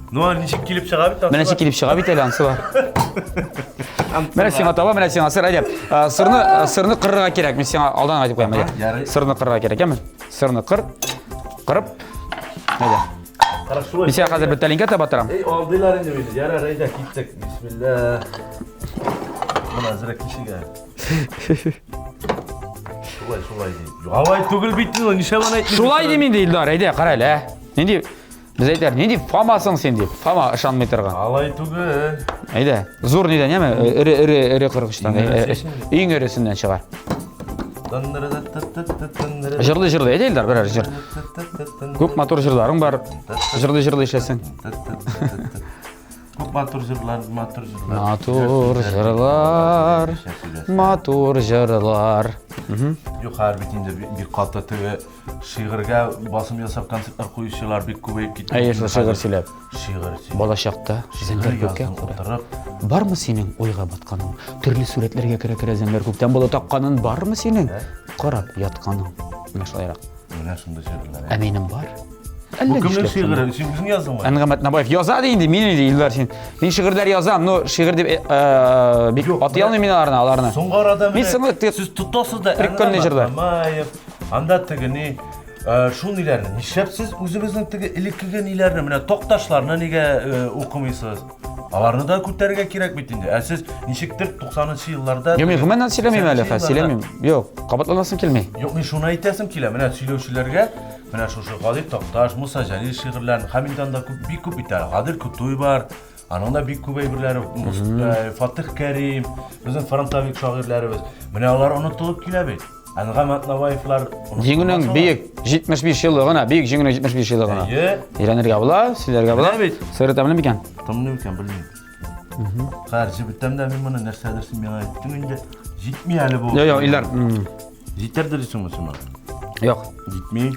Ну, а ничек килеп чыга бит Менә ничек килеп чыга бит әле ансы бар. Менә сиңа таба, менә сиңа сыр, әйдә. Сырны, сырны кырырга кирәк. Мин сиңа алдан әйтеп куям, әйдә. Сырны кырырга кирәк, әйме? Сырны кыр. Кырып. Әйдә. Кара, шулай. Мин сиңа хәзер бер тәлинкә таба торам. Эй, алдылар инде мине. Ярар, әйдә, киттек. Бисмилла. Менә әзрәк кешегә. Шулай, шулай ди. Алай түгел бит инде, нишләп аны әйтмисең? Шулай дим инде, Илдар, әйдә, кара әле, ә. Нинди Без әйтәр, нинди фамасың син дип. Фама ышанмый торган. Алай түгел. Әйдә, зур нидән, яме? Эре, эре, эре кыргычтан. Иң эресеннән чыгар. Җырлый, җырлый, әйдә, Илдар, берәр җыр. Күп матур җырларың бар. Җырлый, җырлый эшләсең. Күп матур җырлар, матур җырлар. Матур җырлар, матур җырлар. Юк, хәзер бит инде бик каты теге шигырьгә басым ясап концертлар куючылар бик күбәеп китте. Әйе, шул шигырь сөйләп. Шигырь сөйләп. Балачакта зәңгәр күккә утырып. Бармы синең уйга батканың? Төрле сурәтләргә керә-керә зәңгәр күктән болыт акканын бармы синең? Карап ятканың. Менә шулайрак. Менә шундый шигырьләр. Ә минем бар. Бу кемнең шигыре? Син үзең яздыңмы? Әнгам Атнабаев яза ди инде, мин инде Илдар син. Мин шигырьләр язам, но шигырь дип э, бик атый алмыйм мин аларны, аларны. Соңгы арада менә соңгы сез тотасыз да прикольный җырлар. Атнабаев, анда теге ни э, шул ниләрне, нишләп сез үзебезнең теге элеккеге ниләрне, менә Токташларны нигә э, укымыйсыз? Аларны да күтәрергә кирәк бит инде. Ә сез ничектер 90-нчы елларда Юк, мин гомумән сөйләмим әле, хәзер сөйләмим. Юк, кабатланасым килми. Юк, мин шуны әйтәсем килә. Менә сөйләүчеләргә менә шушы Гади Такташ, Муса Җәлил шигырьләрен һәм инде анда күп, бик күп бит әле. Гадел Кутуй бар. Аның да бик күп әйберләре, э, Фатих Кәрим, безнең фронтовик шагыйрьләребез. Менә алар онытылып килә бит. Әнгам Атнабаевлар Җиңүнең бөек 75 еллыгына, бөек Җиңүнең 75 еллыгына. Әйе. Өйрәнергә була, сөйләргә була. Менә бит. Сыры тәмле микән? Тәмле микән, белмим. Хәзер җебетәм дә мин моны нәрсәдер син миңа әйттең инде. Җитми әле бу. Юк, юк, Илдар. Җитәр дисеңме син моны? Юк. Җитми.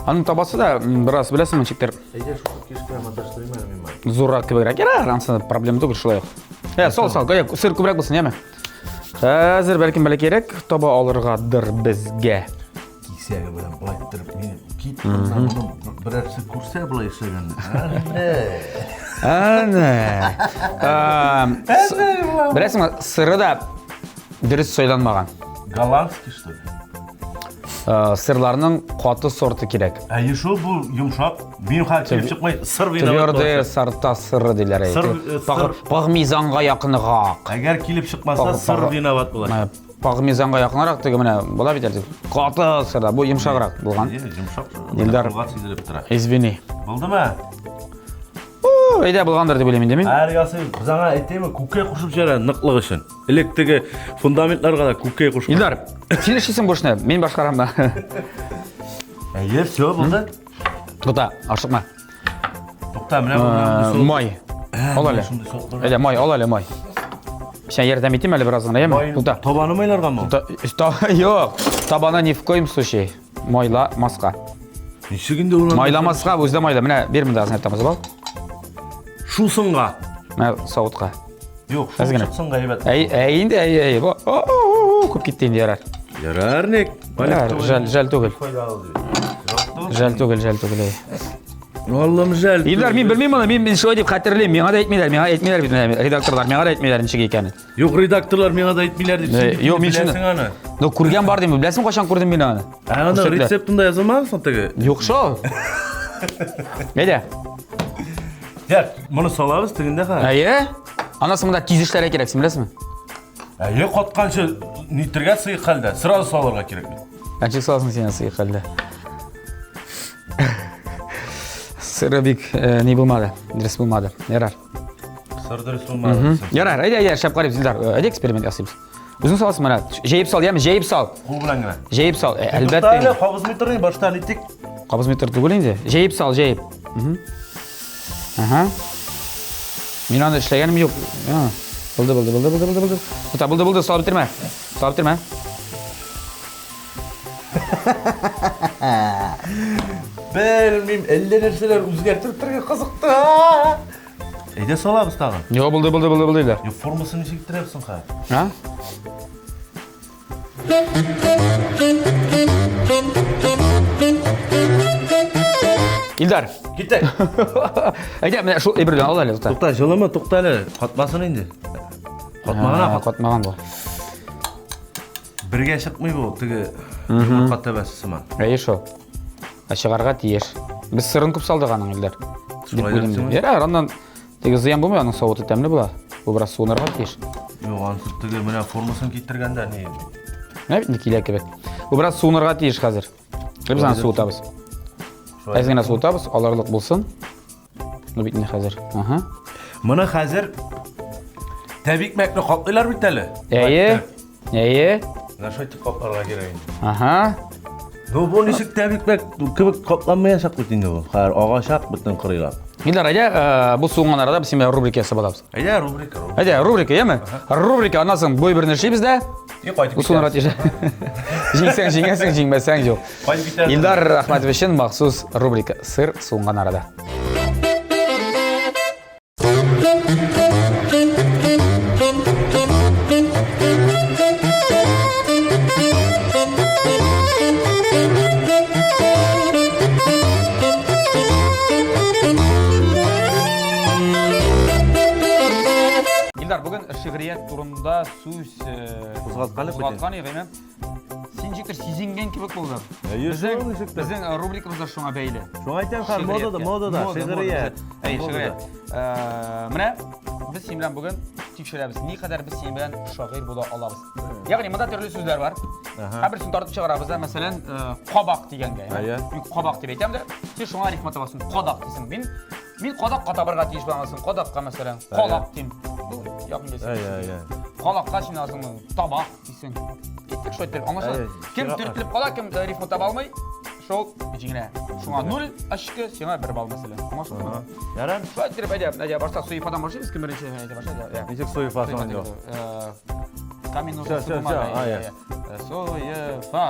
Аның табасы да бераз беләсеңме ничектер? Әйдә шушы кешкә маташтырыйм әле мин моны. Зуррак кебегрәк. Ярар, анысы проблема түгел шулай ук. Ә, сал, сал, сыр күбрәк булсын, яме. Хәзер бәлкем бәләкәйрәк таба алыргадыр безгә. Кисәге белән былай иттереп мине кит моны берәрсе күрсә былай эшләгәнне. Әнә. Беләсеңме, сыры да дөрес сайланмаган. Голландский, что ли? Сырларның каты сорты кирәк. Әйе шул бу йомшак. Мин хәзер килеп чыкмай, сыр виноват. Твердые сорта сыры диләр. Сыр, э, сыр. Пармезанга якынрак. Әгәр килеп чыкмаса, сыр виноват була. Пармезанга якынрак теге менә була бит әле. Каты сыр, бу йомшаграк булган. Йомшак. Илдар. Сизелеп тора. Извини. Булдымы? Әйдә булгандыр дип уйлыйм инде мин. Әр ясый, без аңа әйтәйме, күкәй кушып җибәрә ныклык өчен. Элек теге фундаментларга да күкәй кушкан. Илдар, син эшлисең бу эшне, мин башкарам да. Әйе, все, булды. Тукта, ашыкма. Тукта, менә бу май. Ал әле. Әйдә, май, ал әле, май. Син ярдәм итим әле бераз гына, яме? Тукта. Табаны майларгамы? Юк, табаны ни в коем случае майламаска. Ничек инде ул? Майламаска, үзе дә майла. Менә бир монда азын тамызып ал. Шусынга. Менә савытка. Юк, шул чыксын әйбәт. Әй, әй инде, әй, әй. Күп китте инде ярар. Ярар, ник? Ярар, жәл, жәл түгел. Жәл түгел, жәл түгел, әй. Аллам жәл. Илдар, мин белмим моны, мин шулай дип хәтерлим. Миңа да әйтмиләр, миңа әйтмиләр бит редакторлар, миңа да әйтмиләр ничек икәнен. Юк, редакторлар миңа да әйтмиләр дип. Син Юк, мин шуны. Аны. Ну, күргән бар дим, беләсең кайчан күрдем мин аны? Ә аны рецептында язылмаган соң теге? Юк шул. Әйдә. Так, моны салабыз тегендә ха. Әйе. Анасы монда тиз эшләргә кирәк, син беләсеңме? Әйе, катканчы нитергә сыек хәлдә, сразу салырга кирәк бит. Ничек саласың син сыек хәлдә? Сыры бик э, ни булмады, дөрес булмады. Ярар. Сыр дөрес булмады. Ярар, әйдә, әйдә, эшләп карыйбыз, Илдар. Э, әйдә эксперимент ясыйбыз. Үзең саласың менә. Җәеп сал, яме, җәеп сал. Кул белән генә. Җәеп сал, э, әлбәттә. Әле кабызмый торый, башта нитик. Кабызмый тор түгел инде. Җәеп сал, җәеп. Ага. Мин аны эшләгәнем юк. Булды, булды, булды, булды, булды, булды. Тута, булды, булды, салып бетермә. Салып бетермә. Белмим, әллә нәрсәләр үзгәртеп торырга кызыкты. Әйдә салабыз тагын. Юк, булды, булды, булды, булды. Юк, формасын ничек иттерәбез соң хәзер? А? Илдар. Киттек. Әйдә, менә шул әйбердән ал әле, тукта. Тукта, җылымы, тукта әле. Катмасын инде. Катмаган, а, катмаган бу. Бергә чыкмый бу, теге йомырка тәбәсе сыман. Әйе шул. Ә чыгарга тиеш. Без сырын күп салдык аның, Илдар. Дип уйлыйм. Ярар, аннан теге зыян булмый, аның савыты тәмле була. Бу бераз суынырга тиеш. Юк, анысы теге менә формасын китергәндә ни. Менә бит килә кебек. Бу бераз суынырга тиеш хәзер. Без аны суытабыз. Әз генә суытабыз, аларлык булсын. Ну бит инде хәзер. Ага. Моны хәзер тәбикмәкне каплыйлар бит әле. Әйе. Әйе. Менә шулай итеп капларга кирәк инде. Ага. Ну бу ничек тәбикмәк кебек капланмаячак бит инде бу. Хәзер агачак бөтен кырыйлап. Илдар, әйдә, бу суынган арада без синең рубрика ясап алабыз. Әйдә, рубрика, рубрика. Әйдә, рубрика, яме? Рубрика, аннан соң бой берне эшлибез дә. И кайтып Бу суынырга тиеш. Җиңсәң җиңәсең, җиңмәсәң юк. Кайтып китәбез. Илдар Рәхмәтов өчен махсус рубрика Сыр суынган арада. Илдар, бүген шигърият турында сүз кузгаткан идек. Кузгаткан идек, Син ничектер сизенгән кебек булдың. Әйе, Безнең шул ничектер. безнең рубрикабыз да шуңа бәйле. Шуңа әйтәм, хәзер модада, модада, шигърият. Әйе, шигърият. Менә без синең белән бүген тикшерәбез, никадәр без синең белән шагыйрь була алабыз. Ягъни монда төрле сүзләр бар. Һәрберсен тартып чыгарабыз да, мәсәлән, кабак дигәнгә. Мин кабак дип әйтәм дә, син шуңа рифма табасың, кадак дисең. Мин Мин кадакка табарга тиеш буласың. Кадакка, мәсәлән, калак дим. Ну, якын килсә. Әй, әй, әй. Калакка син азыңны табак дисең. Киттек шулай итеп. Аңлашыла. Кем төртелеп кала, кем рифма таба алмый, шул җиңелә. Шуңа 0 очко, сиңа 1 балл мәсәлән. Аңлашылдымы? Ярар. Шулай итеп, әйдә, әйдә, башта Суефадан башлыйбыз, кем беренче әйдә башла. Әйдә. Ничек Суефа соң инде? Камень ножницы бумага. Суефа.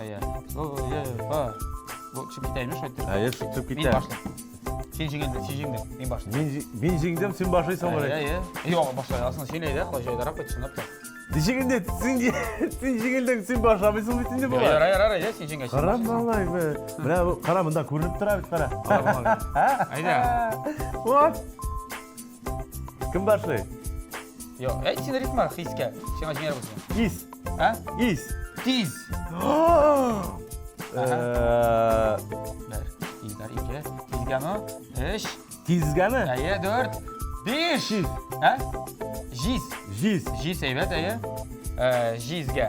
Әйе. Суефа. Бу төшеп китә инде шулай итеп. Әйе, төшеп китә. Мин башлыйм. Син җиңелдең, син җиңдең. Мин башлыйм. Мин мин җиңдем, син башлыйсың Әйе, әйе. Юк, башлай аласың. Син әйдә, Ходай җайдарак бит, чынлап та. Ничек инде син син җиңелдең, син башламыйсың бит инде болай. Ярар, ярар, әйдә, син җиңгәч. Кара малай, менә бу кара монда күренеп тора бит, кара. Әйдә. Вот. Кем башлый? Юк, әйт син рифма хискә. Сиңа җиңәр булсын. Ис. Ә? Ис. Тиз. Бер, Илдар, ике. Тизгәме? Өч. Тизгәме? Әйе, дүрт. Биш. Ә? Җиз. Җиз. Җиз әйбәт, әйе. Җизгә.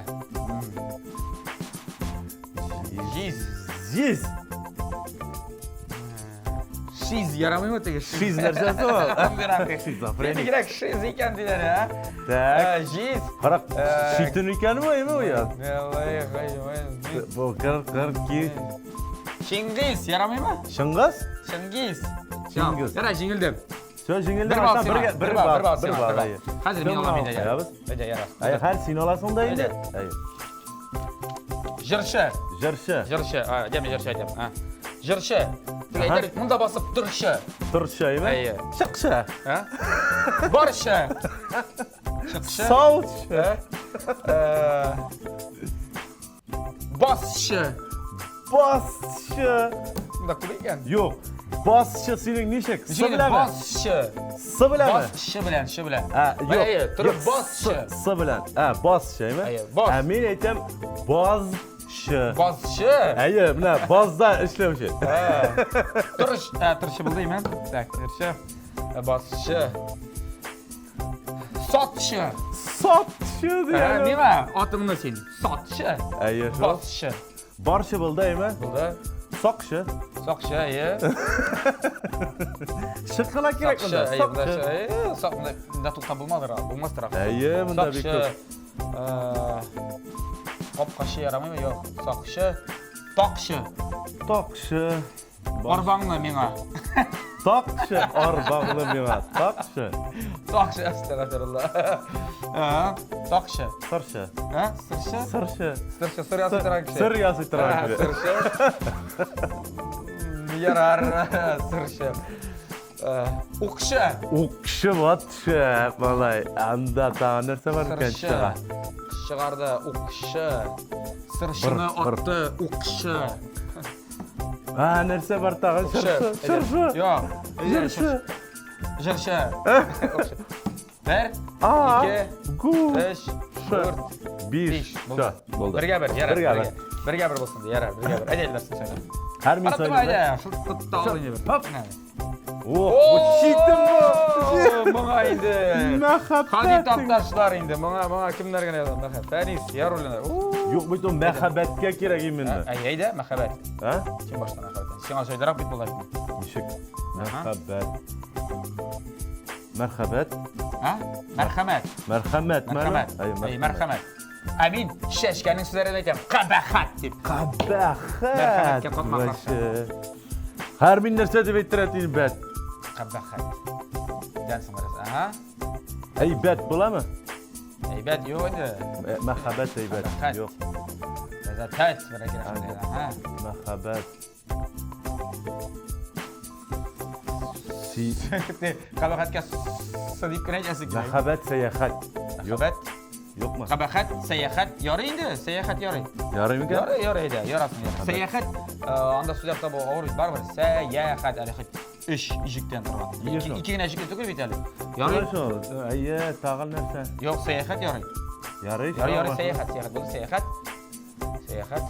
Җиз. Җиз. Шиз ярамыймы теге? Шиз нәрсәсе ул? Шизофреник. Бигрәк шиз икән диләр, ә? Так. Җиз. Кара, читен икәнме, әйме ул я? Бу кыр кыр ки. Чингиз ярамыймы? Чыңгыз? Чингиз. Чингиз. Яра, җиңелдем. Все, җиңелдем. Бер балл сиңа. Бер балл, бер балл бер сиңа. балл. Хәзер мин алам инде. Әйдә, яра. Әй, хәзер син аласың да инде. Әй. Җырчы. Җырчы. Җырчы. А, дәме җырчы әйтәм. А. Җырчы. Теге әйтер, монда басып торчы. Торчы, әйме? Әйе. Чыкчы. А? Барчы. Чыкчы. Саучы. Басчы. Басчы. Монда күп икән. Юк. Басчы синең ничек? С беләнме? Басчы. С беләнме? Басчы белән, шы белән. Ә, юк. Әйе, торып басчы. С белән. Ә, басчы, әйме? Әйе, бас. Ә мин әйтәм базчы. Базчы. Әйе, менә базда эшләүче. Торыш, ә, торышы булды, әйме? Так, торышы. Басчы. Сатчы. Сатчы дигән. Миңа атыңны син. Сатчы. Әйе, шул. Басчы. Барчы булды, әйме? Булды. Сакчы. Сакчы, әйе. Шык кына кирәк монда. Сакчы, әйе, сак монда туктап булмадыр, булмастыр. Әйе, монда бик күп. Капкачы ярамыймы? Юк. Сакчы. Такчы. Такчы. Арбаңны миңа. Такчы, арбаңны миңа. Такчы. Такчы, әстәгъфирулла. Такчы. Сырчы. Ә? Сырчы? Сырчы. Сырчы, сыр ясый торган кеше. Сыр ясый торган кеше. Сырчы. Ярар, сырчы. Укчы. Укчы вот шәп, малай. Анда тагын нәрсә бар икән чыга. Чыгарды, укчы. Сырчыны атты, укчы. А, нәрсә бар тагын? Чыршы, чыршы. Юк. Җырчы. Җырчы. Бер, ике, өч, дүрт, биш. Булды. Булды. Бергә бер, ярар. Бергә бер. Бергә бер булсын, ярар, бергә бер. Әйдә, Илдар, син сайла. Һәр мин Карап сайлыйм. әйдә, шул тотты ал инде бер. Хоп. О, бу читен бу. Моңа инде. Мәхәббәт. Хани тапташлар инде. Моңа, моңа кемнәр генә язган? Мәхәббәт. Фәнис Яруллина. Юк бит ул мәхәббәткә кирәк именно. Әй, әйдә, мәхәббәт. А? Син башта мәхәббәттән. Сиңа җайдарак бит була бит. Ничек? Мәхәббәт. Мәрхәбәт. А? Мәрхәмәт. Мәрхәмәт. Мәрхәмәт. Әй, мәрхәмәт. Ә мин чәчкәнең сүзләрен әйтәм. Кабахат дип. Кабахат. Мәрхәмәткә катма каршы. Һәр мин нәрсә дип әйттерә тиен бәт. Кабахат. Дән соң бераз. Ага. Әйбәт буламы? Әйбәт юк инде. Э, Мәхәббәт әйбәт. Юк. Ләззәт бер кирәк. Ага. Мәхәббәт. Си. Кабахаткә с дип кенә әйтәсе килә. Мәхәббәт сәяхәт. Мәхәббәт. Юкмы? Кабахәт, сәяхәт ярый инде, сәяхәт ярый. Ярый микән? Ярый, ярый әйдә, ярасын. Ярый. Сәяхәт, э, анда сүзләр табу авыр бит, барыбер сәяхәт әле хоть өч иҗектән торган. Нигә шул? Ике генә иҗектән түгел бит әле. Ярый. Ярый шул. Әйе, тагын нәрсә? Юк, сәяхәт ярый. Ярый. Ярый, ярый, сәяхәт, сәяхәт булды, сәяхәт. Сәяхәт.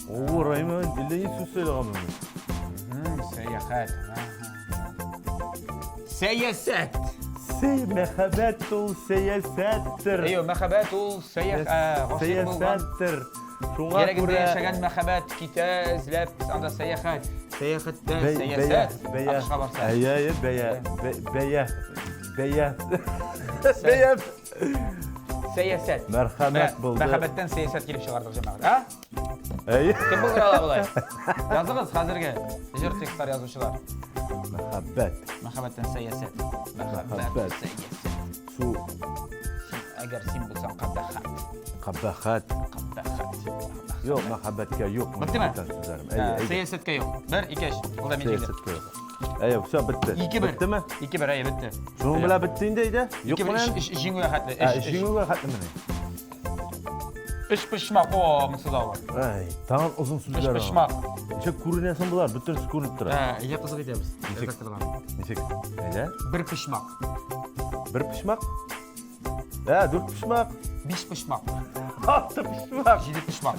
О, Раймон, әллә ни сүз сөйләгәнмен мин. Сәяхәт. Сәясәт. Сей, мәхәббәт ул сәясәттер. Әйе, мәхәббәт ул сәяхәт. Сәясәттер. Шуңа Йөрәгендә күрә яшәгән мәхәббәт китә эзләп, анда сәяхәт. Сәяхәттә сәясәт. Бәя. Атышка барса. Әйе, әйе, бәя. Бәя. Бәя. Бәя. Сәясәт. Мәрхәмәт булды. Мәхәббәттән сәясәт килеп чыгардык, җәмәгать. А? Әйе. Кем булдыра ала болай? Языгыз хәзерге җыр текстлар язучылар. Мәхәббәт. Мәхәббәттән сәясәт. Мәхәббәт сәясәт. Су. Әгәр син булсаң кабахат. Кабахат. Кабахат. Юк, мәхәббәткә юк. Беттеме? Сәясәткә юк. Бер, ике, өч. Ул да мин Сәясәткә юк. Әйе, все, бетте. Ике бер. Беттеме? Ике бер, әйе, бетте. Шуның белән бетте инде, әйдә. Юк белән. Өч җиңүгә хәтле. Өч җиңүгә хәтле менә. Өч почмак, о, монысы да бар. Әй, тагын озын сүзләр. Өч почмак. Ничек күренәсең болар, бөтенесе күренеп тора. Ә, әйдә кызык итәбез. Ничек? Ничек? Әйдә. Бер почмак. Бер почмак? Ә, дүрт почмак. Биш почмак. Алты почмак. Җиде почмак.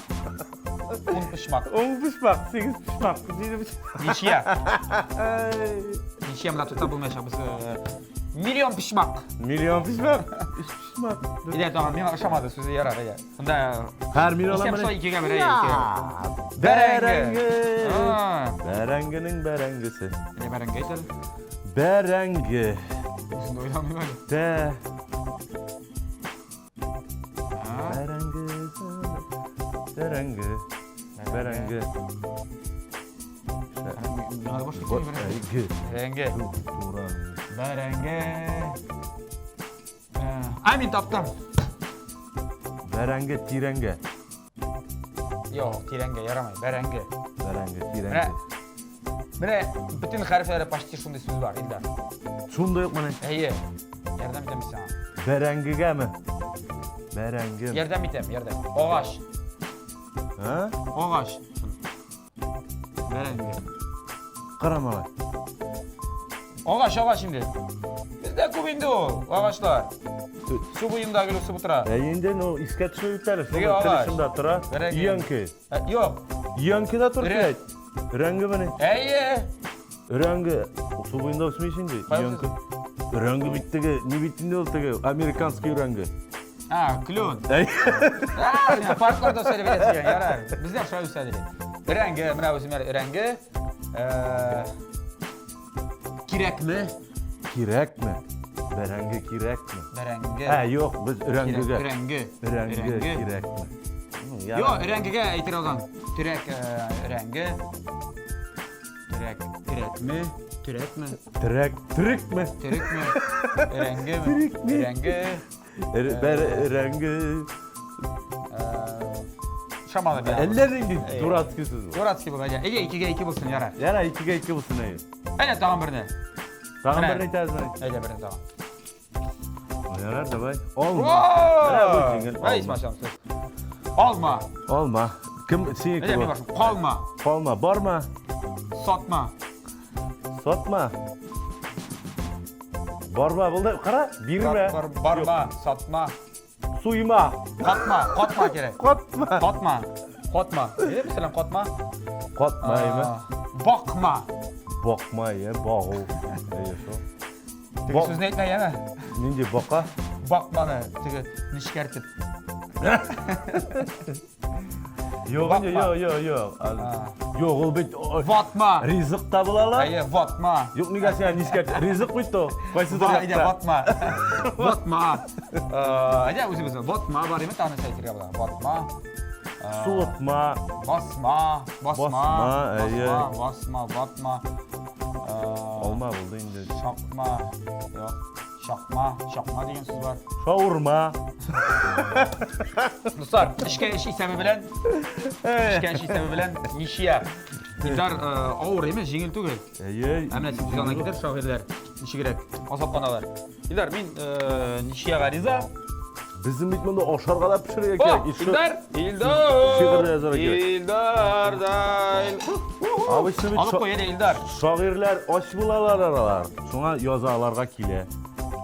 Ун почмак. Ун почмак, сигез почмак, җиде почмак. Ничья. Ничья монда туктап булмаячак без. Миллион почмак. Миллион почмак. Өч почмак. Әйдә, тагын миңа ошамады сүзе ярар, әйдә. Монда Һәр мин алам. Исәп икегә бер, икегә. Бәрәңге. Бәрәңгенең бәрәңгесе. Әйдә бәрәңге әйт әле. Бәрәңге. Үзем уйламыйм әле. Тә. Бәрәңге. Бәрәңге. Бәрәңге. Бәрәңге. Бәрәңге. Бәрәңге. Ә, мин таптым. Бәрәңге тирәнгә. Юк, тирәнгә ярамый. Бәрәңге. Бәрәңге тирәнгә. Менә бөтен хәрефләре почти шундый сүз бар, Илдар. Шундый ук менә. Әйе. Ярдәм итәм сиңа. Бәрәңгегәме? Бәрәңге. Ярдәм итәм, ярдәм. Агач. Ә? Агач. Бәрәңге. Кара малай. Агач, агач инде. Бездә күп инде ул агачлар. Су буенда гел үсеп утыра. Ә инде, ну, искә төшми бит әле. Теге агач. Шунда тора. Бәрәңге. Өянке. Ә, Юк. Өянке дә тор Өрә- әйт. Өрәңге менә. Әйе. Өрәңге. Су буенда үсми инде. Кайсы? Өянке. Өрәңге бит теге, ни бит инде ул теге, американский өрәңге. А, клен. Әй. А, менә паркларда үсә дип әйтәсең, ярар. Бездә шулай үсә дип. Өрәңге, менә үзем әле өрәңге. Э, Кирәкме? Кирәкме? Бәрәңге кирәкме? Бәрәңге. Ә, юк, без өрәңгегә. Өрәңге. Өрәңге кирәкме? Ну, Юк, өрәңгегә әйтер алган. Төрәк, э, өрәңге. Төрәк, төрәкме? Төрәкме? Терәк, терекме? Төрекме? Өрәңгеме? Төрекме? Өрәңге. Бәрәңге. Шамалы бит. Әллә нинди дурацкий сүз бу. Дурацкий булды. Әйдә, икегә ике булсын, ярар. Ярар, икегә ике булсын, әйе. Әйдә, тагын берне. Тагын берне әйтәсезме? Әйдә, берне тагын. Ярар, давай. Алма. Менә бу җиңел. Ай, исмасам сүз. Алма. Алма. Кем синеке Әйдә, мин башым. Калма. Калма, барма. Сатма. Сатма. Барма булды. Кара, бирмә. Бар, барма, сатма. Суйма. Катма, катма кирәк. Катма. Катма. Катма. Әйдә, мәсәлән, катма. Катма, әйме. Бакма. Бакма, я, багу. Әйе, шул. Теге сүзне әйтмә, яме. Нинди бака? Бакманы, теге нечкәртеп. Юк, инде, юк, юк, юк. Юк, ул бит ватма. Ризык та була ала. Әйе, ватма. Юк, нигә син нечкәрт? Ризык бит ул. Кайсыдыр якта. Әйдә, ватма. Ватма. Әйдә, үзебез ватма бар име, тагын нәрсә әйтергә була? Ватма. Суытма. Басма, басма, басма, басма, ватма. Алма булды инде. Чакма. Юк. Чакма, чакма дигән сүз бар. Шаурма. Дуслар, эшкә эш исәбе белән, эшкә эш исәбе белән ничья. Илдар авыр име, җиңел түгел. Әйе. Ә менә син янына китер, шагыйрьләр ничегрәк азапланалар. Илдар, мин ничьяга риза. Безнең бит монда ашарга да пешерергә кирәк. Илдар, Илдар, Илдар, да. Обычно бит Алып куй, Илдар. Шагыйрьләр ач булалар алар. Шуңа яза аларга килә.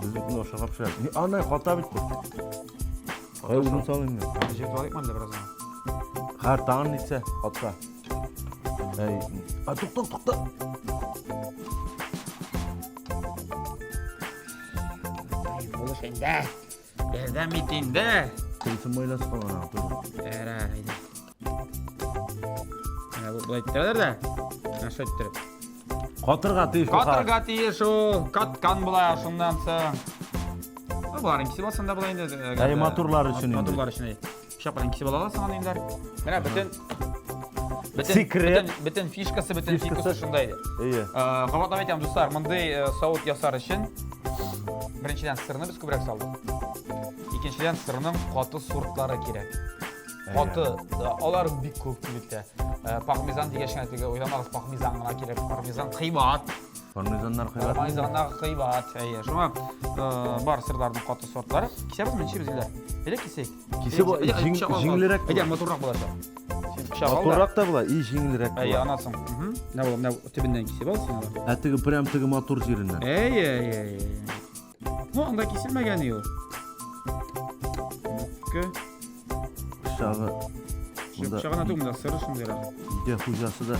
Без бит монда ашарга пешерәбез. Ни, ана хата бит бу. Кая үзем салыйм мин. Җир алыйк монда бераз. Хәр тагын нитсә, хатта. Әй, а тукта, тукта. Булыш инде. Ярдәм ит инде. Тегесе майласы калган аңа түгел. Ярар, әйдә. Менә бу болай иттерәләр дә. Менә шулай иттереп. Катырга тиеш бу. Катырга тиеш ул. Каткан була шуннан соң. Ну, боларын кисеп алсаң да була инде. Әй, матурлар өчен инде. Матурлар өчен. Пычак белән кисеп ала аласың аны инде. Менә бөтен бөтен Секрет. бөтен, бөтен фишкасы, бөтен Фишкасы. фикасы шунда иде. Әйе. Кабатлап әйтәм, дуслар, мондый савыт ясар өчен беренчедән сырны без күбрәк салдык. Икенчедән сырның каты сортлары кирәк. Каты, алар бик күп кибеттә. Пармезан дигәч кенә теге уйламагыз, пармезан гына кирәк. Пармезан кыйбат. Пармезаннар кыйбат. Пармезаннар кыйбат. Әйе, шуңа бар сырларның каты сортлары. Кисәбезме, ничек без, Илдар? Әйдә кисәйек. Кисеп җиңелрәк. Әйдә, матуррак булачак. Син пычак ал да. Матуррак та була, и җиңелрәк Әйе, була. аннан соң. Менә бу, менә төбеннән кисеп ал син алар. Ә теге прям теге матур җиреннән. Әйе, әйе, әйе. Ну, анда киселмәгән ул. Мүкке. Пычагы. Пычагына түгел, монда сыры шундыйрак. Өйдә хуҗасы да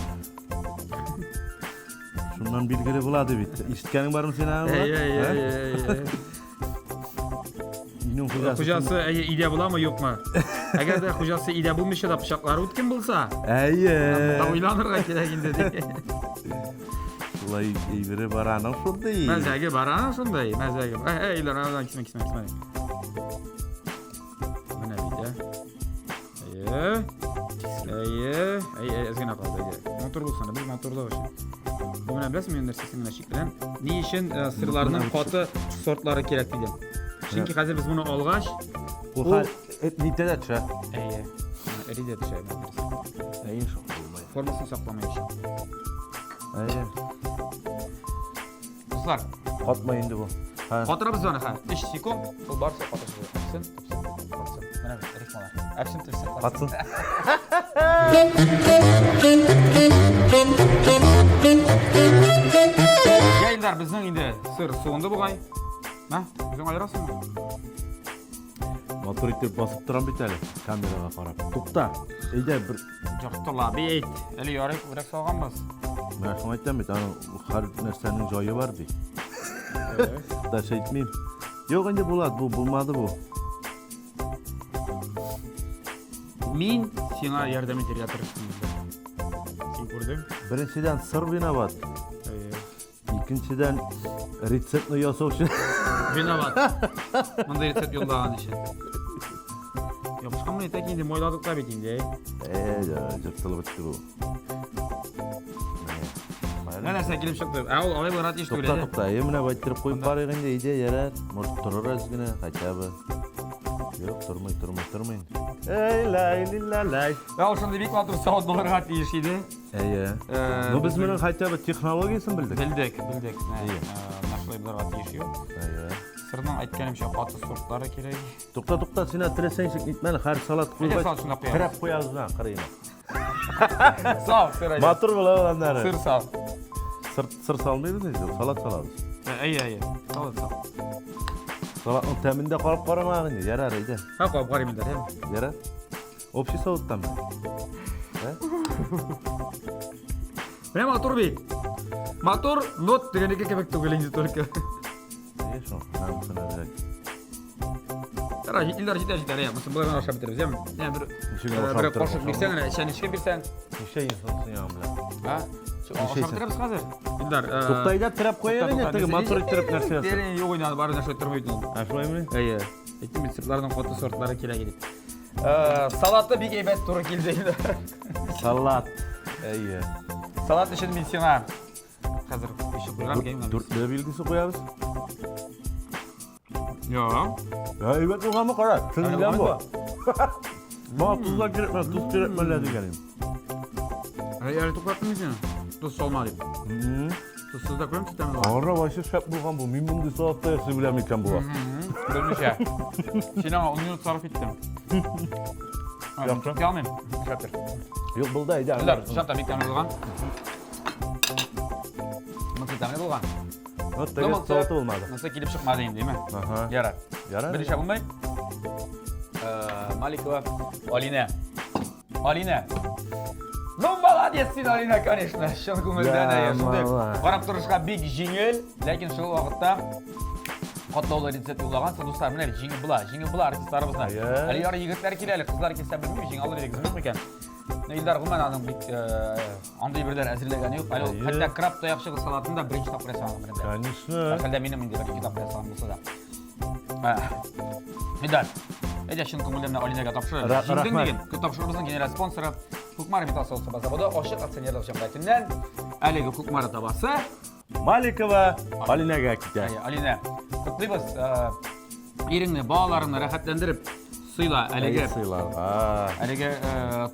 шуннан билгеле була ди бит. Ишеткәнең бармы син аны? Әйе, әйе, әйе. Өйнең хуҗасы. Хуҗасы әйе өйдә буламы, юкмы? Әгәр дә хуҗасы өйдә булмыйча да пычаклары үткен булса, Әйе. анда уйланырга кирәк инде ди. Шулай әйбере бар аның шундый. Мәзәге бар аның шундый, мәзәге. Әй, әй, Илдар, анадан кисмә, кисмә, кисмә. Менә бит, ә. Әйе. Әйе. Әйе, әз генә калды, әйе. Матур булсын, без матурлык өчен. Бу менә беләсеңме, мин нәрсәсен генә шикләнәм. Ни өчен сырларның каты сортлары кирәк дидем. Чөнки хәзер без моны алгач, ул нитә дә төшә. Әйе. Эри дә төшә, Әйе, шул булмый. Формасын сакламаячак. Әйе. Дуслар, катмый инде бу. Катырабыз аны хәзер. 3 секунд, ул барысы катырып. Әпсен, төпсен, катсын. Менә бит рифмалар. Әпсен, төпсен, катсын. Я, Илдар, безнең инде сыр суынды бугай. Мә, үзең аерасыңмы? Матур итеп басып торам бит әле, камерага карап. Тукта, әйдә бер Жактыла бит. Әле ярый күбрәк салганбыз. Менә шуны әйтәм бит, аның һәр нәрсәнең җае бар ди. Дальше әйтмим. Юк инде Булат, бу булмады бу. Мин сиңа ярдәм итәргә тырыштым. Син күрдең? Беренчедән сыр виноват. Икенчедән рецептны ясаучы. Виноват. Мондый рецепт юллаган өчен. Ябышканмы так инде майладык та бит инде. Э, жыртылып бетте бу. Менә нәрсә килеп чыкты. Ә ул алай булырга тиеш түгел. Тукта, тукта. Е, менә байтырып куеп барыйк инде, әйдә, ярар. Может, торыр әз генә, хотя бы. Юк, тормый, тормый, тормый. Эй, лай, ли, ла, лай. Ә ул шундый бик матур савыт булырга тиеш иде. Әйе. Ну без моның хотя бы технологиясен белдек. Белдек, белдек. Әйе. Менә шулай булырга тиеш юк. Әйе. Сырның әйткәнемчә каты сортлары кирәк. Тукта, тукта, син теләсәң ничек нитмә, һәр салат куйгач. Салат шунда куябыз. Терәп куябыз да кырыена. Сал, сыр әйдә. Матур була ул аннары. Сыр сал. Сыр, сыр салмыйбыз инде, салат салабыз. Әйе, әйе. Салат сал. Салатның тәмен дә карап карамагыз инде, ярар, әйдә. Ха, карап карыйм инде, әйме? Ярар. Общий савыттан. Менә матур бит. Матур, но тегенеке кебек түгел инде только. Әйе шул, менә обязательно. Тара, Илдар җитә җитә, я, бусы болай гына ашап бетерәбез, яме. Менә бер Ничек генә бер ашап бетерәбез, кашык бирсәң генә, чәнечке бирсәң. Ничә инсан соң яңа белән? А? Ашап бетерәбез хәзер. Илдар, Тукта әйдә терәп куяйык инде, теге матур иттереп нәрсә ясап. Юк инде, бары нәрсә тормый бит ул. Ә шулаймыни? Әйе. Әйттем бит, сыртларның каты сортлары кирәк иде. Салаты бик әйбәт туры килде инде. Салат. Әйе. Салат өчен мин сиңа хәзер ишек куйган микән? Дүртле билгесе куябыз. Я. Я, әйбәт булганмы кара? Чынлан бу. Маңа тузлар кирәкмәс, туз кирәкмәс әле дигән идем. Әй, әле туктаттым мин сине. Тоз салма дип. Тозсыз да күрәм тәмле була. Ара вообще шәп булган бу. Мин мондый салат та ясый беләм икән була. Белмичә. Син аңа 10 минут сарыф иттең. Яхшы. Китә алмыйм. Шәптер. Юк, булды, әйдә. Илдар, чынлап та бик тәмле булган. Монысы тәмле булган. Вот теге салаты булмады. Монысы килеп чыкмады инде, димме? Ага. Ярар. Ярар. Берничә булмый. Маликова Алинә. Алинә. Ну, молодец син, Алинә, конечно. Чын күңелдән әйе, шундый. Карап торышка бик җиңел, ләкин шул вакытта катлаулы рецепт юллагансың, дуслар, менә бит җиңел була, җиңел була артистларыбызны. Әле ярый егетләр килә әле, кызлар килсә белмим, җиңел алыр идек, юк микән? Ну, Илдар гомумән аның бик андый берләр әзерләгәне юк. Әле ул хәтта краб таякчыгы салатын да беренче тапкыр ясаган гомерендә. Конечно. Хәлдә минем инде бер ике тапкыр ясаган булса да. Медаль. Әйдә, чын күңелдән менә Алинәгә тапшыр. Җиңдең диген. Тапшыруыбызның генераль спонсоры Кукмара металл савыт-саба заводы ачык акционерлык җәмгыятеннән әлеге Кукмара табасы Маликова Алинәгә китә. Алинә, котлыйбыз. Иреңне, балаларыңны рәхәтләндереп сыйла әлеге. Сыйларга. Әлеге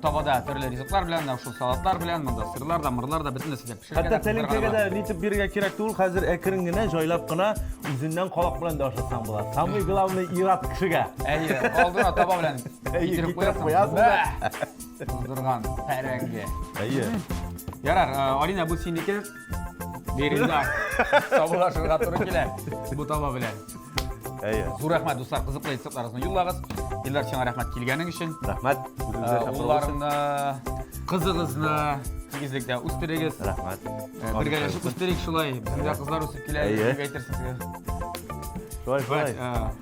табада төрле ризыклар белән, шул салатлар белән, монда сырлар да, мырлар да бөтен нәрсә дә пешерелгән. Хәтта тәлинкәгә дә нитеп бирергә кирәк түгел, хәзер әкрен генә, җайлап кына үзеннән калак белән дә ашасаң була. Самый главный ир-ат кешегә. Әйе, алдына таба белән китереп куясың. Да. Кыздырган пәрәңге. Әйе. Ярар, Алина, бу синеке. Бирелә. Саубуллашырга туры килә. Бу таба белән. Әйе. Зур рәхмәт, дуслар, кызыклы рецептларыгызны юллагыз. Илдар, сиңа рәхмәт килгәнең өчен. Рәхмәт. Улларыңны, кызыгызны тигезлектә үстерегез. Рәхмәт. Бергәләшеп үстерик шулай. Безнең дә кызлар үсеп килә, дип әйтерсең. Шулай, шулай.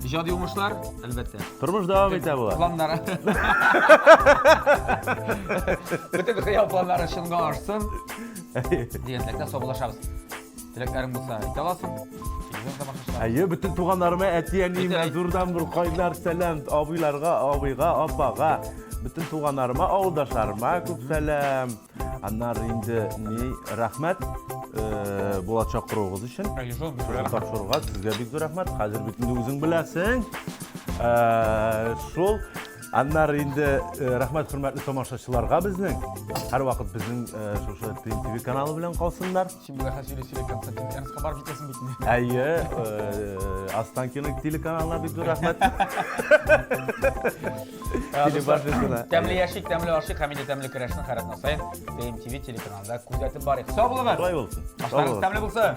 Иҗади уңышлар, әлбәттә. Тормыш дәвам итә була. Планнары. Бөтен хыял планнары чынга ашсын. Дигән теләктә саубуллашабыз. Теләкләрең булса, әйтә аласың. Телевизор тамашачылар. Әйе, бөтен туганнарыма, әти-әниемә зурдан бер кайнар сәлам, абыйларга, абыйга, апага, бөтен туганнарыма, авылдашларыма күп сәлам. Аннары инде ни, рәхмәт, э, Булат чакыруыгыз өчен. Әйе, шул, Шушы тапшыруга сезгә бик зур рәхмәт. Хәзер бит инде үзең беләсең. Э, шул Аннары инде э, рәхмәт хөрмәтле тамашачыларга безнең. Һәрвакыт безнең э, шушы ТНТВ каналы белән калсыннар. Син болай хәзер сөйли-сөйли Константин Эрнстка барып җитәсең бит инде. Әйе, э, Останкино телеканалына бик зур рәхмәт. Телебашнисына. Тәмле яшик, тәмле ашыйк һәм инде тәмле көрәшне һәр атна саен ТМТВ телеканалында күзәтеп барыйк. Сау булыгыз! Шулай булсын. Ашларыгыз тәмле булсын!